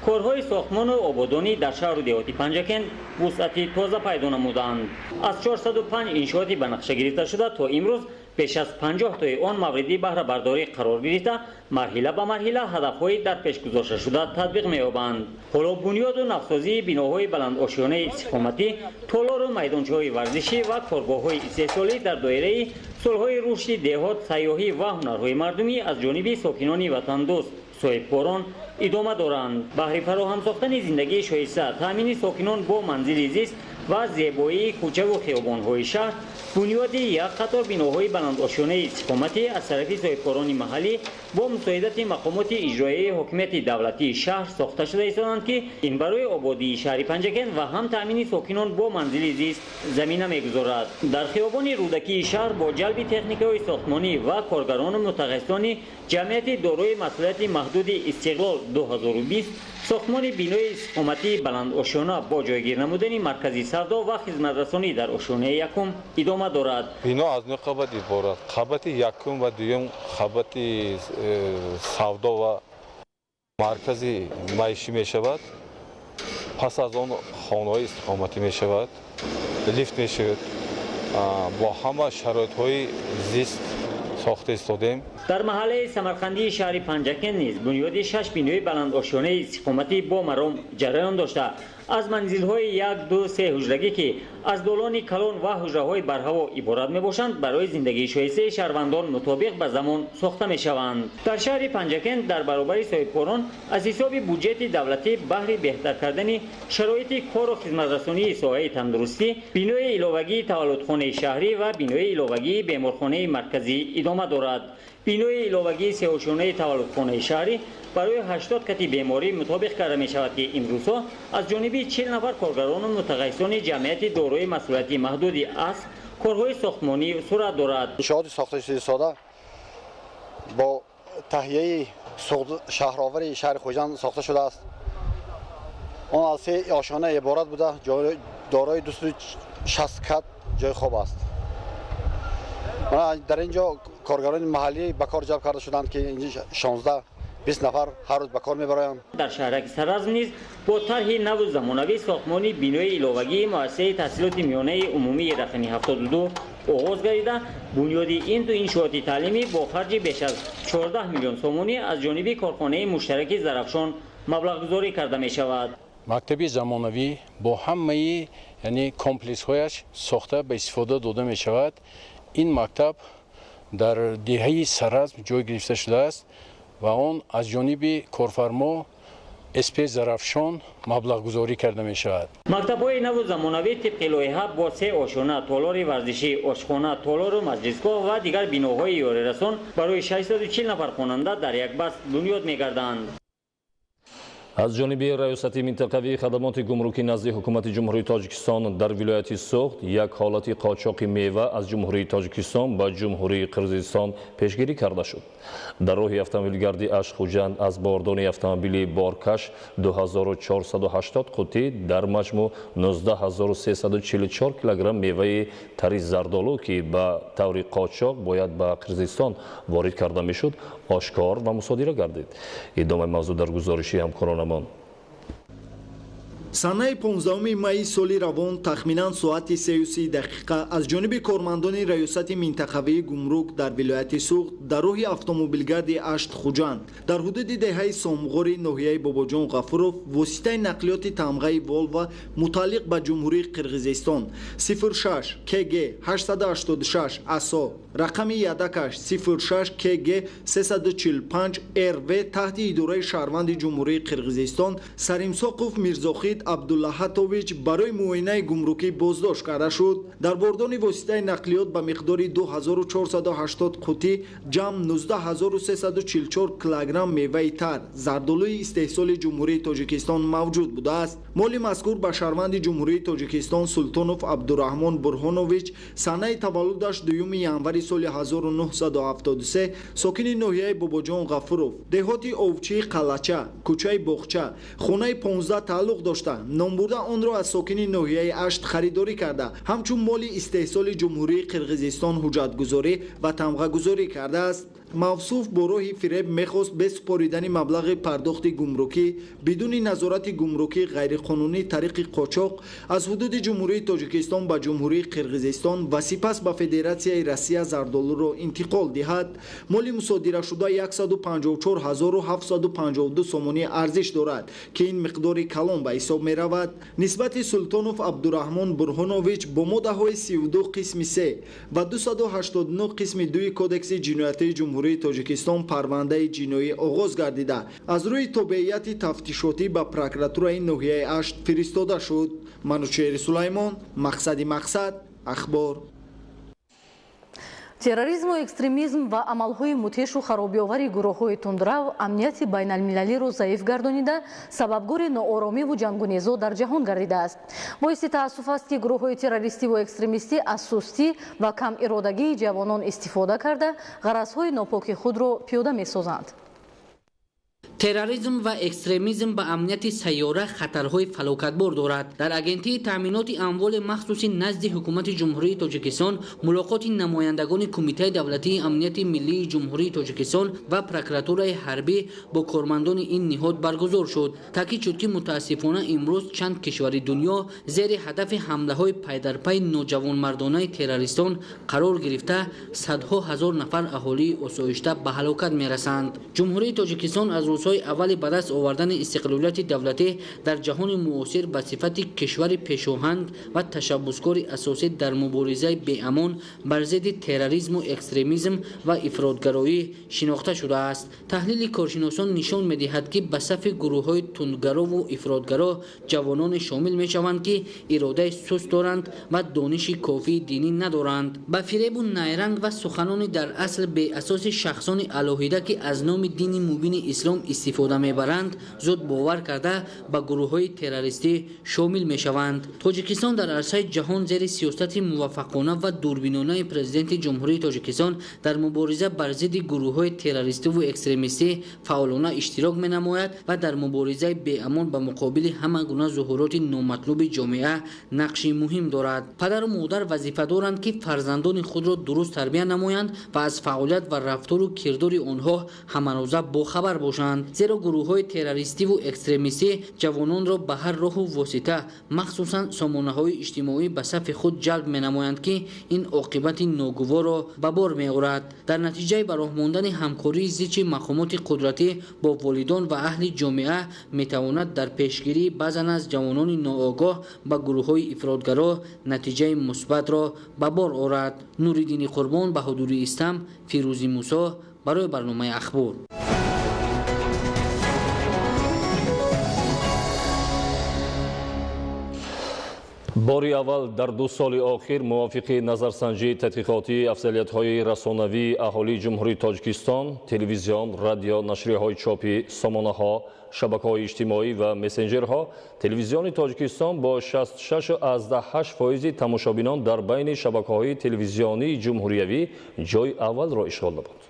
Корҳои сохтмону ободонӣ дар шаҳру деҳоти Панҷакент вусъати тоза пайдо намуданд. Аз 405 иншооти ба нақша гирифташуда то имрӯз беш аз 50 тои он мавриди баҳрабардорӣ қарор гирифта, марҳила ба марҳила ҳадафҳои дар пеш гузошташуда татбиқ меёбанд. Ҳоло бунёду навсозии биноҳои баландошёнаи истиқоматӣ, толору майдончаҳои варзишӣ ва коргоҳҳои истеҳсолӣ дар доираи солҳои рушди деҳот, сайёҳӣ ва ҳунарҳои мардумӣ аз ҷониби сокинони ватандӯст, соҳибкорон идома доранд. Баҳри фароҳам сохтани зиндагии шоиста, таъмини сокинон бо манзили зист ва зебоии кӯчаву хиёбонҳои шаҳр, бунёди як қатор биноҳои баландошёнаи истиқоматӣ аз тарафи соҳибкорони маҳаллӣ бо мусоидати мақомоти иҷроияи ҳокимияти давлатии шаҳр сохта шуда истоданд, ки ин барои ободии шаҳри Панҷакент ва ҳам таъмини сокинон бо манзили зист замина мегузорад. Дар хиёбони Рӯдакии шаҳр бо ҷалби техникаҳои сохтмонӣ ва коргарону мутахассисони ҷамъияти дорои масъулияти маҳдуди Истиқлол 2020 сохтмони бинои истиқоматии баландошёна бо ҷойгир намудани маркази савдо ва хизматрасонӣ дар ошёнаи якум идома дорад. Бино аз нӯ қабат иборат. Қабати якум ва дуюм қабати савдо ва маркази маишӣ мешавад. Пас аз он хонаҳои истиқоматӣ мешавад, лифт мешавад. Бо ҳама шароитҳои зист сохта истодем. Дар маҳаллаи Самарқандии шаҳри Панҷакент низ бунёди 6 бинои баландошёнаи истиқоматӣ бо маром ҷараён дошта, аз манзилҳои 1, 2, 3 ҳуҷрагӣ, ки аз долони калон ва ҳуҷраҳои барҳаво иборат мебошанд, барои зиндагии шоистаи шаҳрвандон мутобиқ ба замон сохта мешаванд. Дар шаҳри Панҷакент дар баробари соҳибкорон аз ҳисоби буҷети давлатӣ баҳри беҳтар кардани шароити кору хизматрасонии соҳаи тандурустӣ бинои иловагии таваллудхонаи шаҳрӣ ва бинои иловагии беморхонаи марказӣ идома дорад. Бинои иловагии сеошёнаи таваллудхонаи шаҳрӣ барои 80 кати беморӣ мутобиқ карда мешавад, ки имрӯзҳо аз ҷониби 40 нафар коргарону мутахассисони ҷамъияти дорои масъулияти маҳдуди «Аср» корҳои сохтмонӣ сурат дорад. Иншооти сохташудаи сода бо таҳияи шаҳровари шаҳри Хуҷанд сохта шудааст. Он аз се ошёна иборат буда, дорои 260 кат ҷои хоб аст. Дар ин ҷо коргарони маҳаллӣ ба кор ҷалб карда шуданд, ки 16-20 нафар ҳар рӯз ба кор мебароянд. Дар шаҳраки Саразм низ бо тарҳи наву замонавӣ сохтмони бинои иловагии муассисаи таҳсилоти миёнаи умумии рақами 72 оғоз гардида, бунёди ин ду иншооти таълимӣ бо харҷи беш аз 14 миллион сомонӣ аз ҷониби корхонаи муштараки Зарафшон маблағгузорӣ карда мешавад. Мактаби замонавӣ бо ҳамаи, яъне комплексҳояш, сохта ба истифода дода мешавад. Ин мактаб дар деҳаи Саразм ҷой гирифта шудааст ва он аз ҷониби корфармо СП Зарафшон маблағгузорӣ карда мешавад. Мактабҳои наву замонавӣ тибқи лоиҳа бо се ошёна, толори варзишӣ, ошхона, толору маҷлисгоҳ ва дигар биноҳои ёрирасон барои 640 нафар хонанда дар як баст бунёд мегарданд. Аз ҷониби Раёсати минтақавии хадамоти гумрукӣ назди Ҳукумати Ҷумҳурии Тоҷикистон дар вилояти Суғд як ҳолати қочоқи мева аз Ҷумҳурии Тоҷикистон ба Ҷумҳурии Қирғизистон пешгирӣ карда шуд. Дар роҳи автомобилгарди Ашт-Хуҷанд аз бордони автомобили боркаш 2480 қутӣ, дар маҷмӯъ 19344 килограмм меваи тари зардолу, ки ба таври қочоқ бояд ба Қирғизистон ворид карда мешуд, ошкор ва мусодира гардид. Идомаи мавзӯъ дар гузориши ҳамкоронамон. Санаи 15 майи соли равон тахминан соати 3:30 аз ҷониби кормандони Раёсати минтақавии гумрук дар вилояти Суғд дар роҳи автомобилгарди Ашт-Хуҷанд дар ҳудуди деҳаи Сомғори ноҳияи Бобоҷон Ғафуров воситаи нақлиёти тамғаи Волва мутааллиқ ба Ҷумҳурии Қирғизистон 06 КГ 886 АСО, рақами ядакаш 06 КГ 345 РВ, таҳти идораи шаҳрванди Ҷумҳурии Қирғизистон Саримсоқов Мирзохид Абдуллаҳатович барои муоинаи гумрукӣ боздошт карда шуд. Дар бордони воситаи нақлиёт ба миқдори 2480 қутӣ, ҷамъ 19344 килограмм меваи тар зардолуи истеҳсоли Ҷумҳурии Тоҷикистон мавҷуд будааст. Моли мазкур ба шаҳрванди Ҷумҳурии Тоҷикистон Султонов Абдураҳмон Бурҳонович, санаи таваллудаш 2 январи соли 1973, сокини ноҳияи Бобоҷон Ғафуров, деҳоти Овчии Қалача, кӯчаи Боғча, хонаи 15 тааллуқ дошта, номбурда онро аз сокини ноҳияи Ашт харидорӣ карда, ҳамчун моли истеҳсоли Ҷумҳурии Қирғизистон ҳуҷҷатгузорӣ ва тамғагузорӣ кардааст. Мавсуф бо роҳи фиреб мехост бе супоридани маблағи пардохти гумрукӣ, бидуни назорати гумрукӣ, ғайриқонунӣ тариқи қочоқ аз ҳудуди Ҷумҳурии Тоҷикистон ба Ҷумҳурии Қирғизистон ва сипас ба Федератсияи Россия зардолуро интиқол диҳад. Моли мусодирашуда 154 752 сомонӣ арзиш дорад, ки ин миқдори калон ба ҳисоб меравад. Нисбати Султонов Абдураҳмон Бурҳонович бо моддаҳои 32 қисми 3 ва 289 қисми 2 Кодекси ҷиноятии Ҷумҳурии Ҷумҳурии Тоҷикистон парвандаи ҷиноӣ оғоз гардида, аз рӯи тобеияти тафтишотӣ ба прокуратураи ноҳияи Ашт фиристода шуд. Манучеҳри Сулаймон, Мақсади Мақсад, Ахбор. Терроризму экстремизм ва амалҳои мудҳишу харобиовари гурӯҳҳои тундрав амнияти байналмилалиро заиф гардонида, сабабгори нооромиву ҷангу низоъ дар ҷаҳон гардидааст. Боиси таассуф аст, ки гурӯҳҳои террористиву экстремистӣ аз сустӣ ва камиродагии ҷавонон истифода карда, ғаразҳои нопоки худро пиёда месозанд. Терроризм ва экстремизм ба амнияти сайёра хатарҳои фалокатбор дорад. Дар Агентии таъминоти амволи махсуси назди Ҳукумати Ҷумҳурии Тоҷикистон мулоқоти намояндагони Кумитаи давлатии амнияти миллии Ҷумҳурии Тоҷикистон ва прокуратураи ҳарбӣ бо кормандони ин ниҳод баргузор шуд. Таъкид шуд, ки мутаассифона имрӯз чанд кишвари дунё зери ҳадафи ҳамлаҳои пайдарпай ноҷавонмардонаи террористон қарор гирифта, садҳо ҳазор нафар аҳолии осоишта ба ҳалокат мерасанд. Ҷумҳурии Тоҷикистон аз рӯзҳои аввали ба даст овардани истиқлолияти давлатӣ дар ҷаҳони муосир ба сифати кишвари пешоҳанг ва ташаббускори асосӣ дар муборизаи беамон бар зидди терроризму экстремизм ва ифротгароӣ шинохта шудааст. Таҳлили коршиносон нишон медиҳад, ки ба сафи гурӯҳҳои тундгарову ифротгаро ҷавононе шомил мешаванд, ки иродаи суст доранд ва дониши кофии динӣ надоранд. Ба фиребу найранг ва суханони дар асл беасоси шахсони алоҳида, ки аз номи дини мубини ислом истифода мебаранд, зуд бовар карда ба гурӯҳҳои террористӣ шомил мешаванд. Тоҷикистон дар арсаи ҷаҳон зери сиёсати муваффақона ва дурбинонаи Президенти Ҷумҳурии Тоҷикистон дар мубориза бар зидди гурӯҳҳои террористиву экстремистӣ фаъолона иштирок менамояд ва дар муборизаи беамон ба муқобили ҳама гуна зуҳуроти номатлуби ҷомеа нақши муҳим дорад. Падару модар вазифа доранд, ки фарзандони худро дуруст тарбия намоянд ва аз фаъолият ва рафтору кирдори онҳо ҳамарӯза бохабар бошанд. Зеро гурӯҳҳои террористиву экстремистӣ ҷавононро ба ҳар роҳу восита, махсусан сомонаҳои иҷтимоӣ, ба сафи худ ҷалб менамоянд, ки ин оқибати ногуворро ба бор меорад. Дар натиҷаи ба роҳ мондани ҳамкории зичи мақомоти қудратӣ бо волидон ва аҳли ҷомеа метавонад дар пешгирии баъзан аз ҷавонони ноогоҳ ба гурӯҳҳои ифротгаро натиҷаи мусбатро ба бор орад. Нуриддини Қурбон, Баҳодури Истам, Фирӯзи Мусо барои барномаи Ахбор. Бори аввал дар 2 соли охир мувофиқи назарсанҷии тадқиқотии афзалиятҳои расонавии аҳолии Ҷумҳурии Тоҷикистон, телевизион, радио, нашрияҳои чопӣ, сомонаҳо, шабакаҳои иҷтимоӣ ва мессенҷерҳо, телевизиони Тоҷикистон бо 66,8% тамошобинон дар байни шабакаҳои телевизионии ҷумҳуриявӣ ҷойи аввалро ишғол намуд.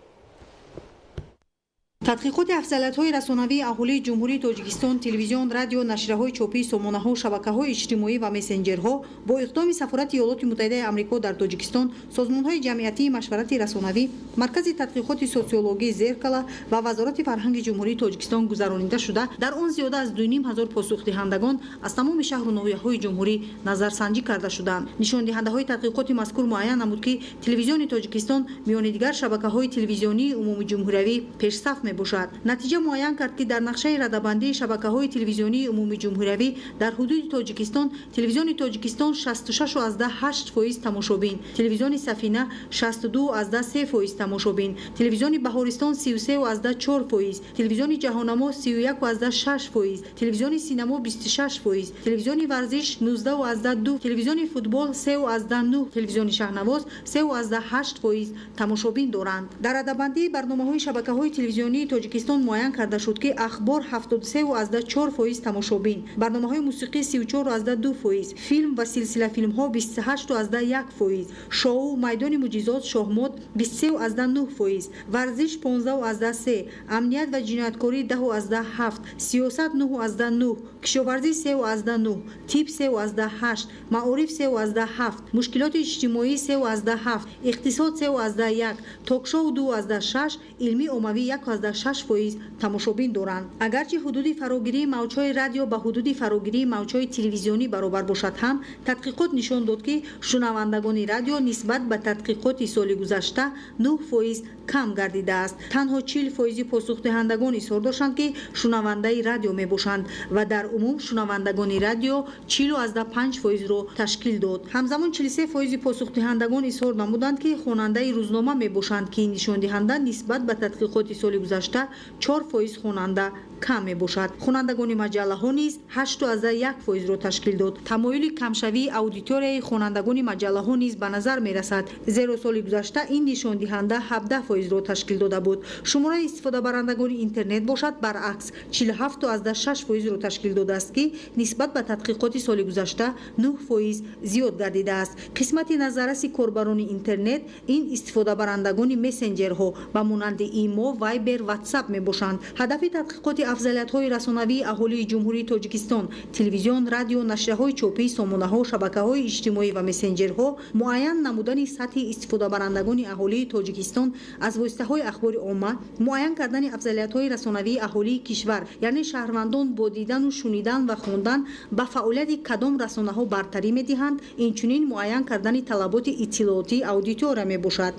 Тадқиқоти афзалиятҳои расонавии аҳолии Ҷумҳурии Тоҷикистон, телевизион, радио, нашрияҳои чопӣ, сомонаҳо, шабакаҳои иҷтимоӣ ва мессенҷерҳо бо иқдоми Сафорати Иёлоти Муттаҳидаи Амрико дар Тоҷикистон, созмонҳои ҷамъиятии машварати расонавӣ, Маркази тадқиқоти социологии Зеркала ва Вазорати фарҳанги Ҷумҳурии Тоҷикистон гузаронида шуда, дар он зиёда аз 2500 посухдиҳандагон аз тамоми шаҳру ноҳияҳои ҷумҳурӣ назарсанҷӣ карда шуданд. Нишондиҳандаҳои тадқиқоти мазкур муайян намуд, ки телевизиони Тоҷикистон миёни дигар шабакаҳои телевизионии умумиҷумҳуриявӣ пешсаф мебошад. Натиҷа муайян кард, ки дар нақшаи радабандии шабакаҳои телевизионии умумиҷумҳуриявӣ дар ҳудуди Тоҷикистон телевизиони Тоҷикистон 66,8% тамошобин, телевизиони Сафина 62,3% тамошобин, телевизиони Баҳористон 33,4%, телевизиони Ҷаҳоннамо 31,6%, телевизиони Синамо 26%, телевизиони Варзиш 19,2, телевизиони Футбол 3,9, телевизиони Шаҳнавоз 3,8% тамошобин доранд. Дар радабандии барномаҳои шабакаҳои телевизионии Тоҷикистон муайян карда шуд, ки Ахбор 73,4% тамошобин, барномаҳои мусиқӣ 34,2%, филм ва силсилафилмҳо 28,1%, шоу, майдони муъҷизот, шоҳмот 23,9%, варзиш 15,3, амният ва ҷинояткорӣ 10,7, сиёсат 9,9, кишоварзӣ 3,9, тиб 3,8, маориф 3,7, мушкилоти иҷтимоӣ 3,7, иқтисод 3,1, ток-шоу 2,6, илмии оммавӣ 1,6 6% тамошобин доранд. Агарчи ҳудуди фарогирии мавҷҳои радио ба ҳудуди фарогирии мавҷҳои телевизионӣ баробар бошад ҳам, тадқиқот нишон дод, ки шунавандагони радио нисбат ба тадқиқоти соли гузашта 9% кам гардидааст. Танҳо 40% посухдиҳандагон изҳор доштанд, ки шунавандаи радио мебошанд ва дар умум шунавандагони радио 40,5%-ро ташкил дод. Ҳамзамон 43% посухдиҳандагон изҳор намуданд, ки хонандаи рӯзнома мебошанд, ки нишондиҳанда нисбат ба тадқиқоти соли гузашта 4% хонанда кам мебошад. Хонандагони маҷаллаҳо низ 8,1%-ро ташкил дод. Тамоюли камшавии аудиторияи хонандагони маҷаллаҳо низ ба назар мерасад, зеро соли гузашта ин нишондиҳанда 17%-ро ташкил дода буд. Шумораи истифодабарандагони интернет бошад, баръакс 47,6%-ро ташкил додааст, ки нисбат ба тадқиқоти соли гузашта 9% зиёд гардидааст. Қисмати назарраси корбарони интернет ин истифодабарандагони мессенҷерҳо ба монанди Имо, Вайбер, Ватсап мебошанд. Ҳадафи тадқиқоти афзалиятҳои расонавии аҳолии Ҷумҳурии Тоҷикистон, телевизион, радио, нашрияҳои чопӣ, сомонаҳо, шабакаҳои иҷтимоӣ ва мессенҷерҳо муайян намудани сатҳи истифодабарандагони аҳолии Тоҷикистон аз воситаҳои ахбори омма, муайян кардани афзалиятҳои расонавии аҳолии кишвар, яъне шаҳрвандон бо дидану шунидан ва хондан ба фаъолияти кадом расонаҳо бартарӣ медиҳанд, инчунин муайян кардани талаботи иттилоотии аудитория мебошад.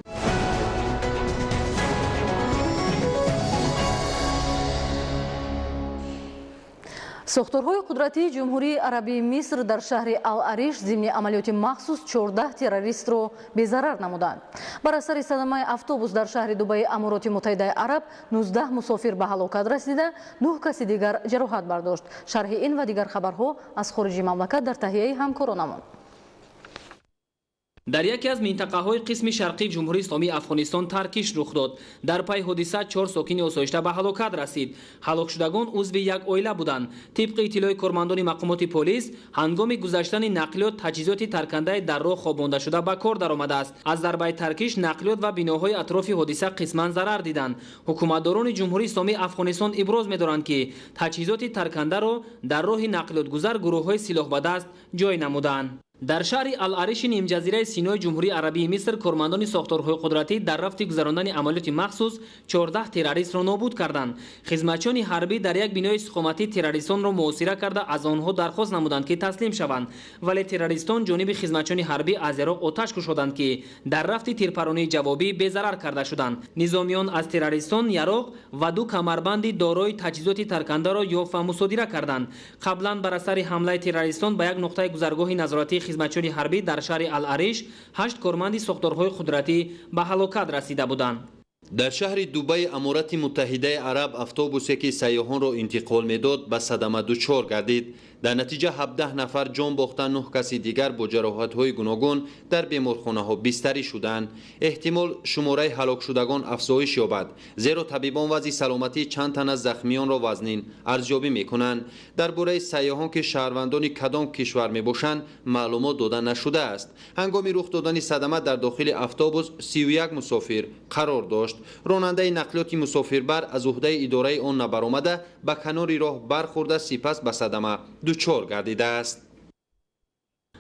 Сохторҳои қудратии Ҷумҳурии Арабии Миср дар шаҳри Ал-Ариш зимни амалиёти махсус 14 террористро безарар намуданд. Бар асари садамаи автобус дар шаҳри Дубаи Амороти Муттаҳидаи Араб 19 мусофир ба ҳалокат расида, 9 каси дигар ҷароҳат бардошт. Шарҳи ин ва дигар хабарҳо аз хориҷи мамлакат дар таҳияи ҳамкоронамон. Дар яке аз минтақаҳои қисми шарқии Ҷумҳурии Исломии Афғонистон таркиш рух дод. Дар пай ҳодиса 4 сокини осоишта ба ҳалокат расид. Ҳалокшудагон узви як оила буданд. Тибқи иттилои кормандони мақомоти полис, ҳангоми гузаштани нақлиёт таҷҳизоти таркандаи дар роҳ хобондашуда ба кор даромадааст. Аз зарбаи таркиш нақлиёт ва биноҳои атрофи ҳодиса қисман зарар диданд. Ҳукуматдорони Ҷумҳурии Исломии Афғонистон иброз медоранд, ки таҷҳизоти таркандаро дар роҳи нақлиётгузар гурӯҳҳои силоҳбадаст ҷой намуданд. Дар шаҳри Ал-Ариши нимҷазираи Синои Ҷумҳурии Арабии Миср кормандони сохторҳои қудратӣ дар рафти гузарондани амалиёти махсус 14 террористро нобуд карданд. Хизматчиёни ҳарбӣ дар як бинои истиқоматӣ террористонро муҳосира карда аз онҳо дархост намуданд, ки таслим шаванд. Вале террористон ҷониби хизматчиёни ҳарбӣ аз яроқ оташ кушоданд, ки дар рафти тирпаронии ҷавобӣ безарар карда шуданд. Низомиён аз террористон яроқ ва 2 камарбанди дорои таҷҳизоти таркандаро ёфт ва мусодира карданд. Қаблан бар асари ҳамлаи террористон ба як нуқтаи гузаргоҳи назоратии хизматчиёни ҳарбӣ дар шаҳри Ал-Ариш 8 корманди сохторҳои қудратӣ ба ҳалокат расида буданд. Дар шаҳри Дубаи Аморати Муттаҳидаи Араб автобусе ки сайёҳонро интиқол медод ба садама дучор гардид. Дар натиҷа 17 нафар ҷон бохта, 9 каси дигар бо ҷароҳатҳои гуногун дар беморхонаҳо бистарӣ шуданд. Эҳтимол шумораи ҳалокшудагон афзоиш ёбад, зеро табибон вазъи саломатии чанд тан аз захмиёнро вазнин арзёбӣ мекунанд. Дар бораи сайёҳон ки шаҳрвандони кадом кишвар мебошанд маълумот дода нашудааст. Ҳангоми рух додани садама дар дохили автобус 31 мусофир қарор дошт. Ронандаи нақлиёти мусофирбар аз уҳдаи идораи он набаромада ба канори роҳ бархӯрда, сипас ба садама дучор гардидааст.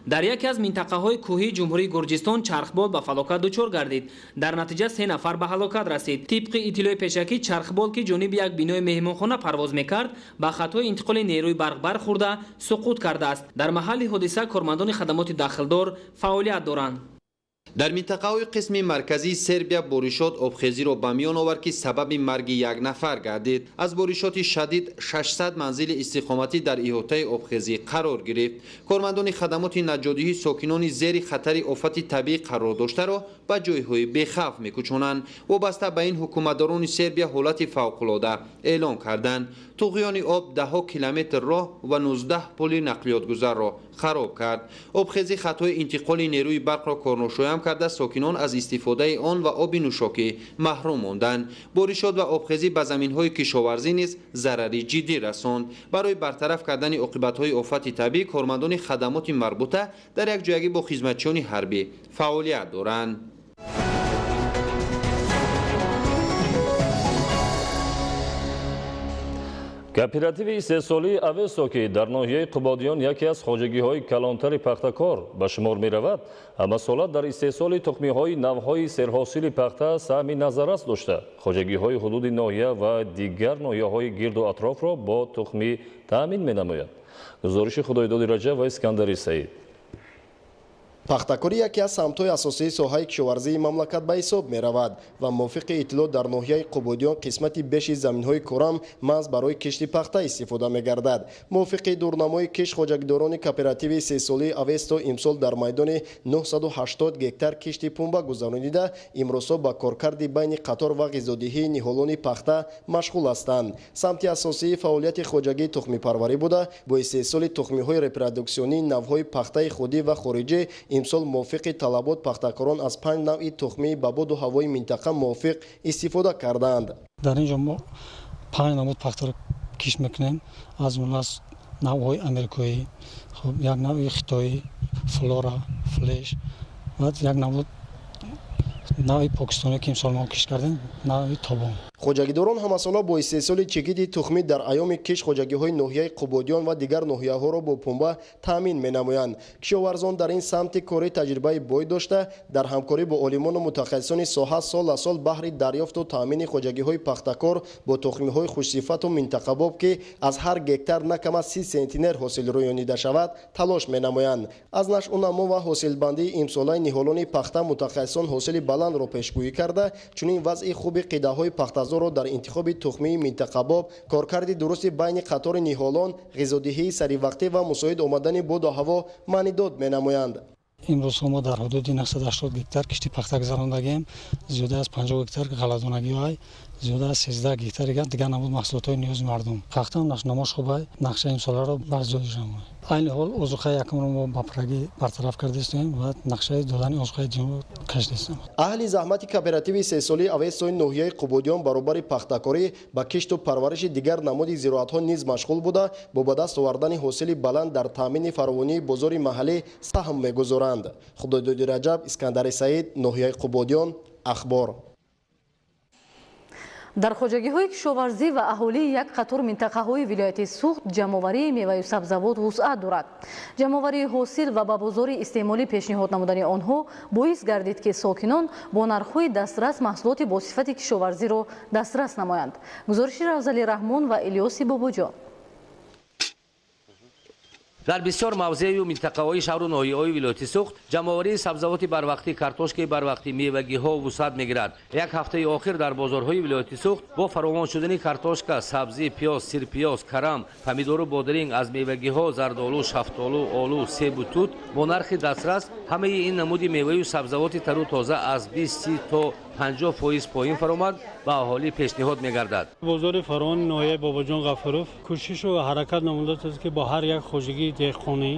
Дар яке аз минтақаҳои кӯҳии Ҷумҳурии Гурҷистон чархбол ба фалокат дучор гардид. Дар натиҷа 3 нафар ба ҳалокат расид. Тибқи иттилои пешакӣ, чархбол ки ҷониби як бинои меҳмонхона парвоз мекард, ба хатҳои интиқоли нерӯи барқ бархӯрда суқут кардааст. Дар маҳалли ҳодиса кормандони хадамоти дахлдор фаъолият доранд. Дар минтақаҳои қисми марказии Сербия боришот обхезиро ба миён овард, ки сабаби марги як нафар гардид. Аз боришоти шадид 600 манзили истиқоматӣ дар иҳотаи обхезӣ қарор гирифт. Кормандони хадамоти наҷотдиҳӣ сокинони зери хатари офати табиӣ қарор доштаро ба ҷойҳои бехавф мекӯчонанд. Вобаста ба ин ҳукуматдорони Сербия ҳолати фавқулода эълон карданд. Туғёни об даҳҳо километр роҳ ва 19 пули нақлиётгузарро хароб кард. Обхезӣ хатҳои интиқоли нерӯи барқро корношоям карда, сокинон аз истифодаи он ва оби нӯшокӣ маҳрум монданд. Боришот ва обхезӣ ба заминҳои кишоварзӣ низ зарари ҷиддӣ расонд. Барои бартараф кардани оқибатҳои офати табиӣ кормандони хадамоти марбута дар якҷоягӣ бо хизматчиёни ҳарбӣ фаъолият доранд. Кооперативи истеҳсолии Авесто, ки дар ноҳияи Қубодиён яке аз хоҷагиҳои калонтари пахтакор ба шумор меравад, ҳамасола дар истеҳсоли тухмиҳои навъҳои серҳосили пахта саҳми назаррас дошта, хоҷагиҳои ҳудуди ноҳия ва дигар ноҳияҳои гирду атрофро бо тухмӣ таъмин менамояд. Гузориши Худойдоди Раҷаб ва Искандари Саид. Пахтакорӣ яке аз самтҳои асосии соҳаи кишоварзии мамлакат ба ҳисоб меравад ва мувофиқи иттилоъ дар ноҳияи Қубодиён қисмати беши заминҳои корам маҳз барои кишти пахта истифода мегардад. Мувофиқи дурнамои кишт хоҷагидорони кооперативи истеҳсолии Авесто имсол дар майдони 980 гектар кишти пунба гузаронида, имрӯзҳо ба коркарди байни қатор ва ғизодиҳии ниҳолони пахта машғул ҳастанд. Самти асосии фаъолияти хоҷагии тухмипарварӣ буда, бо истеҳсоли тухмиҳои репродуксионии навъҳои пахтаи худӣ ва хориҷӣ имсол мувофиқи талабот пахтакорон аз 5 навъи тухмии ба боду ҳавои минтақа мувофиқ истифода кардаанд. Дар ин ҷо мо 5 намуд пахтаро кишт мекунем, аз ҷумла навъҳои америкоӣ, як навъи хитоӣ, флора, флеш ва як намуд навъи покистонӣ, ки имсол мо кишт кардем, навъи тобон. Хоҷагидорон ҳамасола бо истеҳсоли чигиди тухмӣ дар айёми кишт хоҷагиҳои ноҳияи Қубодиён ва дигар ноҳияҳоро бо пунба таъмин менамоянд. Кишоварзон дар ин самти корӣ таҷрибаи бой дошта, дар ҳамкорӣ бо олимону мутахассисони соҳа сол аз сол баҳри дарёфту таъмини хоҷагиҳои пахтакор бо тухмиҳои хушсифату минтақабоб, ки аз ҳар гектар на кам аз 30 сентинер ҳосил рӯёнида шавад, талош менамоянд. Аз нашъунамо ва ҳосилбандии имсолаи ниҳолони пахта мутахассисон ҳосили баландро пешгӯӣ карда, чунин вазъи хуби қидаҳои пахтазорро дар интихоби тухмии минтақабоб, коркарди дурусти байни қатори ниҳолон, ғизодиҳии саривақтӣ ва мусоид омадани боду ҳаво маънидод менамоянд. Имрӯзҳо мо дар ҳудуди 980 гектар кишти пахта гузарондагием, зиёда аз 50 гектар ғалладонагиҳо, зиёда аз 13 гектар дигар намуд маҳсулотҳои ниёзи мардум. Пахтаам нашъунамош хуб, нақшаи имсоларо барҷой иҷро. Айни ҳол озуқаи якумро мо ба пуррагӣ бартараф кардаистем ва нақшаи додани озуқаи дуюмро кашидаистем. Аҳли заҳмати кооперативи истеҳсолии Авестои ноҳияи Қубодиён баробари пахтакорӣ ба кишту парвариши дигар намуди зироатҳо низ машғул буда, бо ба даст овардани ҳосили баланд дар таъмини фаровонии бозори маҳаллӣ саҳм мегузоранд. Худойдоди Раҷаб, Искандари Саид, ноҳияи Қубодиён, Ахбор. Дар хоҷагиҳои кишоварзӣ ва аҳолии як қатор минтақаҳои вилояти Суғд ҷамъоварии меваю сабзавот вусъат дорад. Ҷамъоварии ҳосил ва ба бозори истеъмолӣ пешниҳод намудани онҳо боис гардид, ки сокинон бо нархҳои дастрас маҳсулоти бо сифати кишоварзиро дастрас намоянд. Гузориши Равзали Раҳмон ва Илёси Бобоҷон. Дар бисёр мавзею минтақаҳои шаҳру ноҳияҳои вилояти Суғд ҷамъоварии сабзавоти барвақтӣ, картошкаи барвақтӣ, мевагиҳо вусъат мегирад. Як ҳафтаи охир дар бозорҳои вилояти Суғд бо фаровон шудани картошка, сабзӣ, пиёз, сирпиёз, карам, помидору бодиринг, аз мевагиҳо зардолу, шафтолу, олу, себу тут бо нархи дастрас ҳамаи ин намуди меваю сабзавоти тару тоза аз 20 то 50% поин фаромад ба аҳолӣ пешниҳод мегардад. Бозори фаровони ноҳияи Бобоҷон Ғафуров кӯшишу ҳаракат намудааст, ки бо ҳар як хоҷагии деҳқонӣ,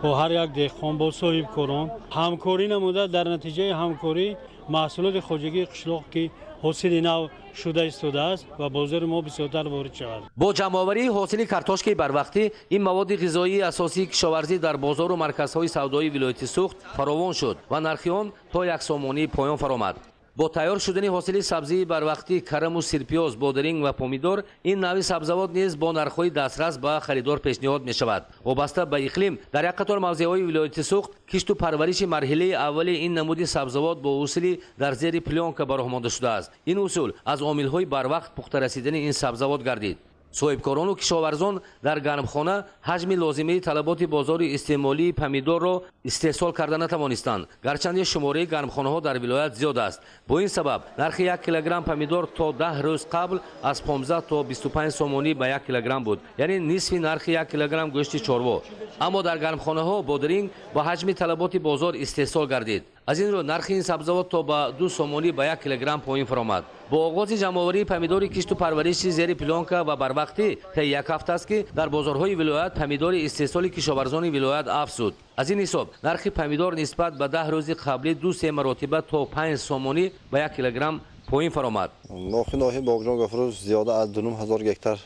бо ҳар як деҳқон, бо соҳибкорон ҳамкорӣ намуда, дар натиҷаи ҳамкорӣ маҳсулоти хоҷагии қишлоқ, ки ҳосили нав шуда истодааст ва бозори мо бисёртар ворид шавад. Бо ҷамъоварии ҳосили картошкаи барвақтӣ ин маводи ғизоии асосии кишоварзӣ дар бозору марказҳои савдоии вилояти Суғд фаровон шуд ва нархи он то 1 сомонӣ поён фаромад. Бо тайёр шудани ҳосили сабзии барвақтӣ, караму сирпиёз, бодиринг ва помидор, ин навъи сабзавот низ бо нархҳои дастрас ба харидор пешниҳод мешавад. Вобаста ба иқлим дар як қатор мавзеъҳои вилояти Суғд кишту парвариши марҳилаи аввали ин намуди сабзавот бо усули дар зери плёнка ба роҳ монда шудааст. Ин усул аз омилҳои барвақт пухта расидани ин сабзавот гардид. Соҳибкорону кишоварзон дар гармхона ҳаҷми лозимаи талаботи бозори истеъмолии помидорро истеҳсол карда натавонистанд, гарчанде шумораи гармхонаҳо дар вилоят зиёд аст. Бо ин сабаб нархи 1 килограмм помидор то 10 рӯз қабл аз 15 то 25 сомонӣ ба 1 килограмм буд, яъне нисфи нархи 1 килограмм гӯшти чорво. Аммо дар гармхонаҳо бодиринг ба ҳаҷми талаботи бозор истеҳсол гардид. Аз ин рӯ нархи ин сабзавот то ба 2 сомонӣ ба 1 килограмм поин фаромад. Бо оғози ҷамъоварии помидори кишту парвариши зери плёнка ва барвақтӣ таи як ҳафта аст, ки дар бозорҳои вилоят помидори истеҳсоли кишоварзони вилоят афзуд. Аз ин ҳисоб нархи помидор нисбат ба 10 рӯзи қаблӣ 2-3 маротиба то 5 сомонӣ ба 1 килограмм поин фаромад. Ноҳияи ноҳияи Бобоҷон Ғафуров зиёда аз 2500 гектар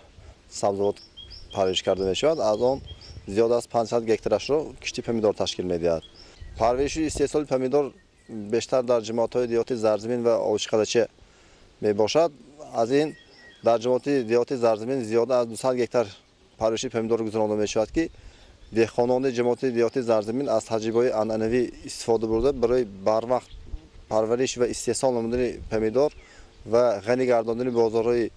сабзавот парвариш карда мешавад. Аз он зиёда аз 500 гектарашро кишти помидор ташкил медиҳад. Парвариши истеҳсоли помидор бештар дар ҷамоатҳои деҳоти Зарзамин ва Овчиқалача мебошад. Аз ин Дар ҷамоати деҳоти Зарзамин зиёда аз 200 гектар парвариши помидор гузаронида мешавад, ки деҳқонони ҷамоати деҳоти Зарзамин аз таҷрибаҳои анъанавӣ истифода бурда барои барвақт парвариш ва истеҳсол намудани помидор ва ғанӣ гардондани бозорҳои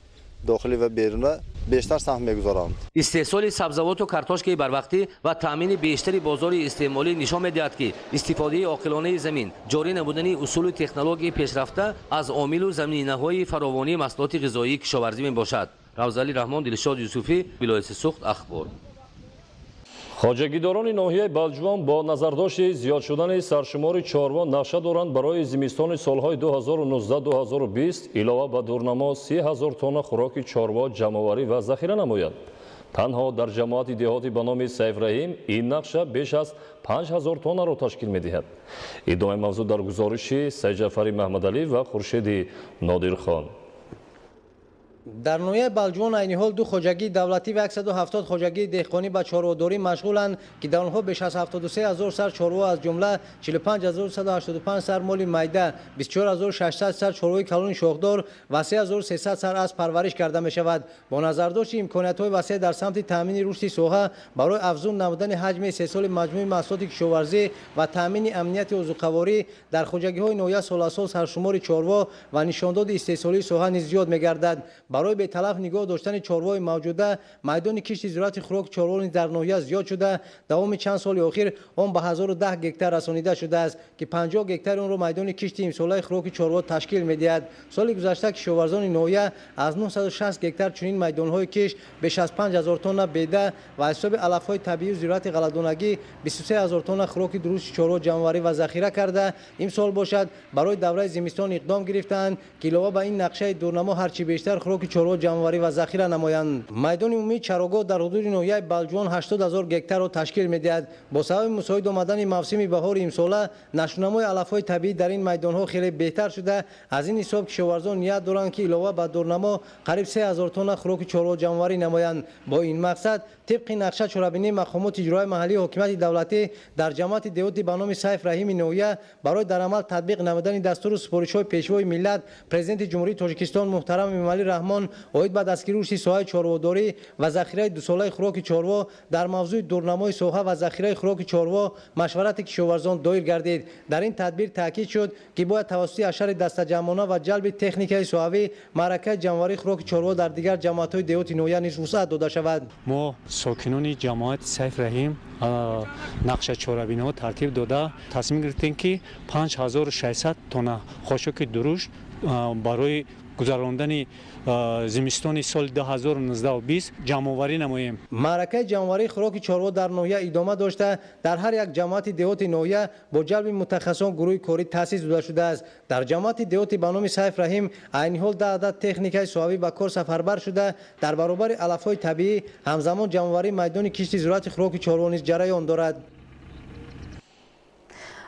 дохилӣ ва беруна бештар саҳм мегузоранд. Истеҳсоли сабзавоту картошкаи барвақтӣ ва таъмини бештари бозори истеъмолӣ нишон медиҳад, ки истифодаи оқилонаи замин, ҷорӣ намудани усулу технологияи пешрафта аз омилу заминаҳои фаровонии маҳсулоти ғизоии кишоварзӣ мебошад. Равзалӣ Раҳмон, Дилшод Юсуфӣ, вилояти Суғд, Ахбор. Хоҷагидорони ноҳияи Балҷувон бо назардошти зиёд шудани саршумори чорво нақша доранд барои зимистони солҳои 2019-2020 илова ба дурнамо 30 000 тонна хӯроки чорво ҷамъоварӣ ва захира намоянд. Танҳо дар ҷамоати деҳоти ба номи Сайфраҳим ин нақша беш аз 5000 тоннаро ташкил медиҳад. Идомаи мавзӯъ дар гузориши Сайҷафари Маҳмадалӣ ва Хуршеди Нодирхон. Дар ноҳияи Балҷувон айни ҳол ду хоҷагии давлатӣ ва 170 хоҷагии деҳқонӣ ба чорводорӣ машғуланд, ки дар онҳо беш аз 73 000 сар чорво, аз ҷумла 45 185 сар моли майда, 24 600 сар чорвои калони шохдор ва 3300 сар асп парвариш карда мешавад. Бо назардошти имкониятҳои васеъ дар самти таъмини рушди соҳа барои афзун намудани ҳаҷми истеҳсоли маҷмӯи маҳсулоти кишоварзӣ ва таъмини амнияти озуқаворӣ дар хоҷагиҳои ноҳия сол аз сол саршумори чорво ва нишондоди истеҳсолии соҳа низ зиёд мегардад. Барои беталаф нигоҳ доштани чорвои мавҷуда, майдони кишти зироати хӯроки чорво низ дар ноҳия зиёд шуда, давоми чанд соли охир он ба 1010 гектар расонида шудааст, ки 50 гектари онро майдони кишти имсолаи хӯроки чорво ташкил медиҳад. Соли гузашта кишоварзони ноҳия аз 960 гектар чунин майдонҳои кишт беш аз 5000 тонна беда ва аз ҳисоби алафҳои табиию зироати ғалладонагӣ 23 000 тонна хӯроки дурусти чорво ҷамъоварӣ ва захира карда, имсол бошад барои давраи зимистон иқдом гирифтаанд, ки илова ба ин нақшаи дурнамо ҳарчи бештар хӯроки чорво ҷамъоварӣ ва захира намоянд. Майдони умумии чарогоҳ дар ҳудуди ноҳияи Балҷувон 80 000 гектарро ташкил медиҳад. Бо сабаби мусоид омадани мавсими баҳори имсола нашунамои алафҳои табиӣ дар ин майдонҳо хеле беҳтар шуда, аз ин ҳисоб кишоварзон ният доранд, ки илова ба дурнамо қариб 3000 тонна хӯроки чорво ҷамъоварӣ намоянд. Бо ин мақсад тибқи нақша чорабинии мақомоти иҷроияи маҳаллии ҳокимияти давлатӣ дар ҷамоати деҳоти ба номи Сайф Раҳими ноҳия барои дар амал татбиқ намудани дастуру супоришҳои Пешвои миллат, Президенти Ҷумҳурии Тоҷикистон муҳтарам Эмомалӣ Раҳмон оид ба дастгирии рушди соҳаи чорводорӣ ва захираи дусолаи хӯроки чорво дар мавзӯи дурнамои соҳа ва захираи хӯроки чорво машварати кишоварзон доир гардид. Дар ин тадбир таъкид шуд, ки бояд тавассути ашари дастаҷамъона ва ҷалби техникаи соҳавӣ маъракаи ҷамъоварии хӯроки чорво дар дигар ҷамоатҳои деҳоти ноҳия низ вусъат дода шавад. Мо сокинони ҷамоати Сайф Раҳим нақша чорабиниҳо тартиб дода, тасмим гирифтем, ки 5600 тонна хошоки дурушт барои гузарондани зимистони соли 2019-20 ҷамъоварӣ намоем. Маъракаи ҷамъоварии хӯроки чорво дар ноҳия идома дошта, дар ҳар як ҷамоати деҳоти ноҳия бо ҷалби мутахассисон гурӯҳи корӣ таъсис дода шудааст. Дар ҷамоати деҳоти ба номи Сайф Раҳим айни ҳол 10 адад техникаи соҳавӣ ба кор сафарбар шуда, дар баробари алафҳои табиӣ ҳамзамон ҷамъоварии майдони кишти зироати хӯроки чорво низ ҷараён дорад.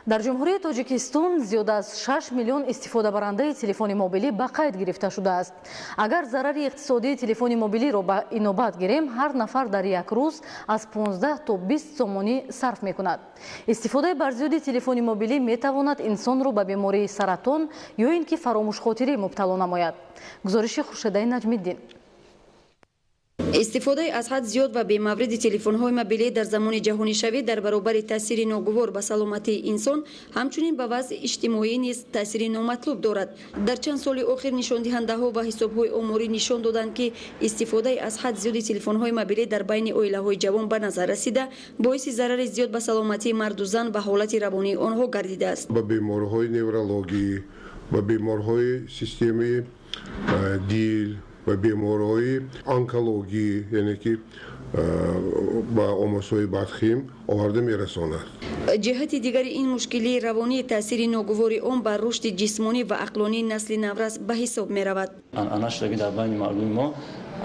Дар Ҷумҳурии Тоҷикистон зиёд аз 6 миллион истифодабарандаи телефони мобилӣ ба қайд гирифта шудааст. Агар зарари иқтисодии телефони мобилиро ба инобат гирем, ҳар нафар дар як рӯз аз 15 то 20 сомонӣ сарф мекунад. Истифодаи барзиёди телефони мобилӣ метавонад инсонро ба бемории саратон ё ин ки фаромӯшхотирӣ мубтало намояд. Гузориши Хуршедаи Наҷмиддин. Истифодаи аз ҳад зиёд ва бемавриди телефонҳои мобилӣ дар замони ҷаҳонишавӣ дар баробари таъсири ногувор ба саломатии инсон, ҳамчунин ба вазъи иҷтимоӣ низ таъсири номатлуб дорад. Дар чанд соли охир нишондиҳандаҳо ва ҳисобҳои оморӣ нишон доданд, ки истифодаи аз ҳад зиёди телефонҳои мобилӣ дар байни оилаҳои ҷавон ба назар расида, боиси зарари зиёд ба саломатии марду зан ва ҳолати равонии онҳо гардидааст. Ба бемориҳои неврологӣ, ба бемориҳои системаи дил, ба бемориҳои онкологӣ, яъне ки ба омосҳои бадхим оварда мерасонад. Ҷиҳати дигари ин мушкилии равонӣ таъсири ногувори он бар рушди ҷисмонӣ ва ақлонии насли наврас ба ҳисоб меравад. Анъана шудагӣ дар байни мардуми мо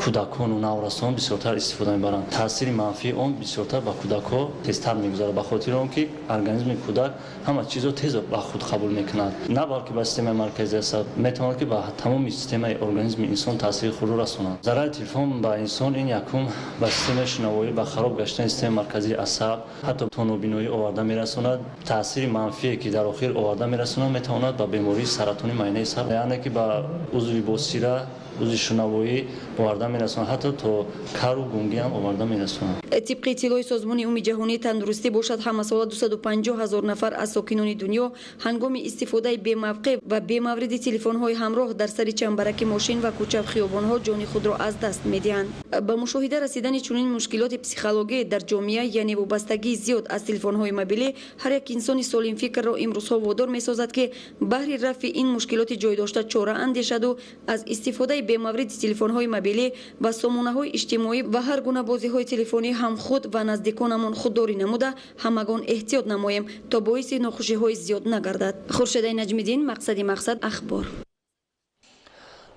Кӯдакону наврасон бисёртар истифода мебаранд. Таъсири манфии он бисёртар ба кӯдакҳо тезтар мегузарад, ба хотири он ки организми кӯдак ҳама чизро тез ба худ қабул мекунад. На балки ба системаи марказии асаб, метавонад ки ба тамоми системаи организми инсон таъсири худро расонад. Зарари телефон ба инсон ин якум ба системаи шунавоӣ, ба хароб гаштани системаи марказии асаб, ҳатто то нобиноӣ оварда мерасонад. Таъсири манфие ки дар охир оварда мерасонад, метавонад ба бемории саратони майнаи сар, яъне ки ба узви босира, узви шунавоӣ оварда мерасонад, ҳатто то кару гунгӣ ҳам оварда мерасонад. Тибқи иттилои Созмони Умумиҷаҳонии тандурустӣ бошад, ҳамасола 250 ҳазор нафар аз сокинони дунё ҳангоми истифодаи бемавқеъ ва бемавриди телефонҳои ҳамроҳ дар сари чамбараки мошин ва кӯча хиёбонҳо ҷони худро аз даст медиҳанд. Ба мушоҳида расидани чунин мушкилоти психологӣ дар ҷомеа, яъне вобастагии зиёд аз телефонҳои мобилӣ, ҳар як инсони солимфикрро имрӯзҳо водор месозад, ки баҳри рафъи ин мушкилоти ҷой дошта чора андешаду аз истифодаи бемавриди телефонҳои мобилӣ ва сомонаҳои иҷтимоӣ ва ҳар гуна бозиҳои телефонӣ ҳам худ ва наздиконамон худдорӣ намуда, ҳамагон эҳтиёт намоем, то боиси нохушиҳои зиёд нагардад. Хуршедаи Наҷмиддин, Мақсади Мақсад, Ахбор.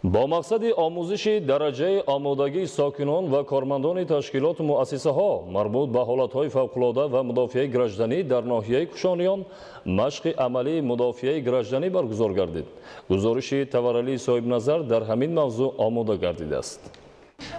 Бо мақсади омӯзиши дараҷаи омодагии сокинон ва кормандони ташкилоту муассисаҳо марбут ба ҳолатҳои фавқулода ва мудофиаи гражданӣ дар ноҳияи Кушониён машқи амалии мудофиаи гражданӣ баргузор гардид. Гузориши Таваралии Соҳибназар дар ҳамин мавзӯъ омода гардидааст.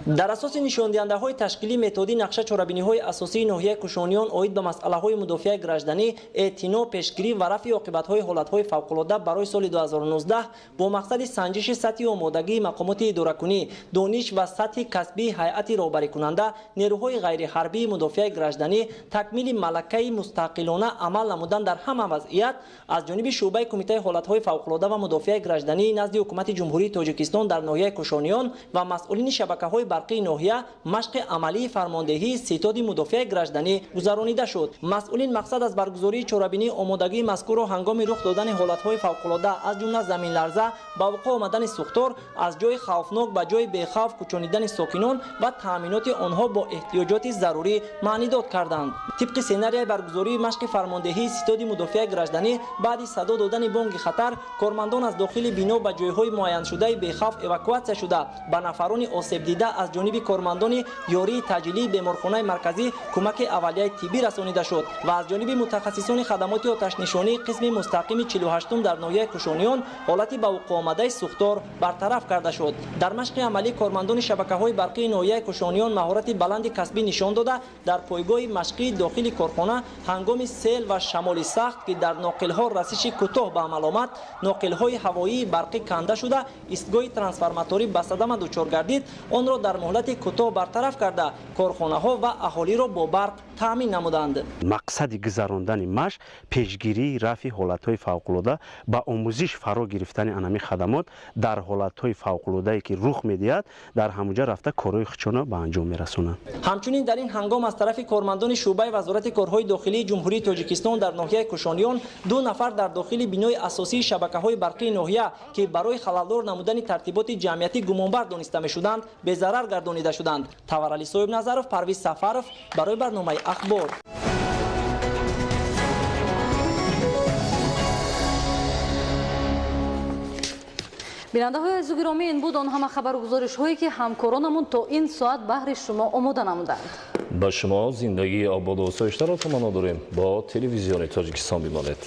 Дар асоси нишондиҳандаҳои ташкилии методӣ нақша чорабиниҳои асосии ноҳияи Кушониён оид ба масъалаҳои мудофиаи гражданӣ, эътино, пешгирӣ ва рафъи оқибатҳои ҳолатҳои фавқулода барои соли 2019 бо мақсади санҷиши сатҳи омодагии мақомоти идоракунӣ, дониш ва сатҳи касбии ҳайати роҳбарикунанда, нерӯҳои ғайриҳарбии мудофиаи гражданӣ, такмили малакаи мустақилона амал намудан дар ҳама вазъият аз ҷониби шӯъбаи Кумитаи ҳолатҳои фавқулода ва мудофиаи граждании назди Ҳукумати Ҷумҳурии Тоҷикистон дар ноҳияи Кушониён ва масъулини шабакаҳои барқии ноҳия машқи амалии фармондеҳии ситоди мудофиаи гражданӣ гузаронида шуд. Масъулин мақсад аз баргузории чорабинии омодагии мазкурро ҳангоми рух додани ҳолатҳои фавқулода, аз ҷумла заминларза, ба вуқӯъ омадани сӯхтор, аз ҷои хавфнок ба ҷои бехавф кӯчонидани сокинон ва таъминоти онҳо бо эҳтиёҷоти зарурӣ маънидод карданд. Тибқи сценарияи баргузории машқи фармондеҳии ситоди мудофиаи гражданӣ, баъди садо додани бонги хатар, кормандон аз дохили бино ба ҷойҳои муайяншудаи бехавф эвакуатсия шуда, ба нафарони осебдида аз ҷониби кормандони ёрии таъҷилии беморхонаи марказӣ кӯмаки аввалияи тиббӣ расонида шуд ва аз ҷониби мутахассисони хадамоти оташнишонии қисми мустақими 48 дар ноҳияи Кушониён ҳолати ба вуқӯъ омадаи сӯхтор бартараф карда шуд. Дар машқи амалӣ кормандони шабакаҳои барқии ноҳияи Кушониён маҳорати баланди касбӣ нишон дода, дар пойгоҳи машқии дохили корхона ҳангоми сел ва шамоли сахт, ки дар ноқилҳо расиши кӯтоҳ ба амал омад, ноқилҳои ҳавоии барқӣ канда шуда, истгоҳи трансформаторӣ ба садама дучор гардид, онро дар муҳлати кӯтоҳ бартараф карда, корхонаҳо ва аҳолиро бо барқ таъмин намуданд. Мақсади гузарондани машқ пешгирии рафъи ҳолатҳои фавқулода, ба омӯзиш фаро гирифтани анами хадамот дар ҳолатҳои фавқулодае ки рух медиҳад, дар ҳамуҷа рафта корҳои худшонро ба анҷом мерасонанд. Ҳамчунин дар ин ҳангом аз тарафи кормандони шӯъбаи Вазорати корҳои дохилии Ҷумҳурии Тоҷикистон дар ноҳияи Кушониён 2 нафар дар дохили бинои асосии шабакаҳои барқии ноҳия, ки барои халалдор намудани тартиботи ҷамъиятӣ гумонбар дониста мешуданд, безарар гардонида шуданд. Таварали Соҳибназаров, Парвиз Сафаров барои барномаи Ахбор. Бинандаҳои азизу гиромӣ, ин буд он ҳама хабару гузоришҳое ки ҳамкоронамон то ин соат баҳри шумо омода намуданд. Ба шумо зиндагии ободу осоиштаро таманно дорем. Бо телевизиони Тоҷикистон бимонед.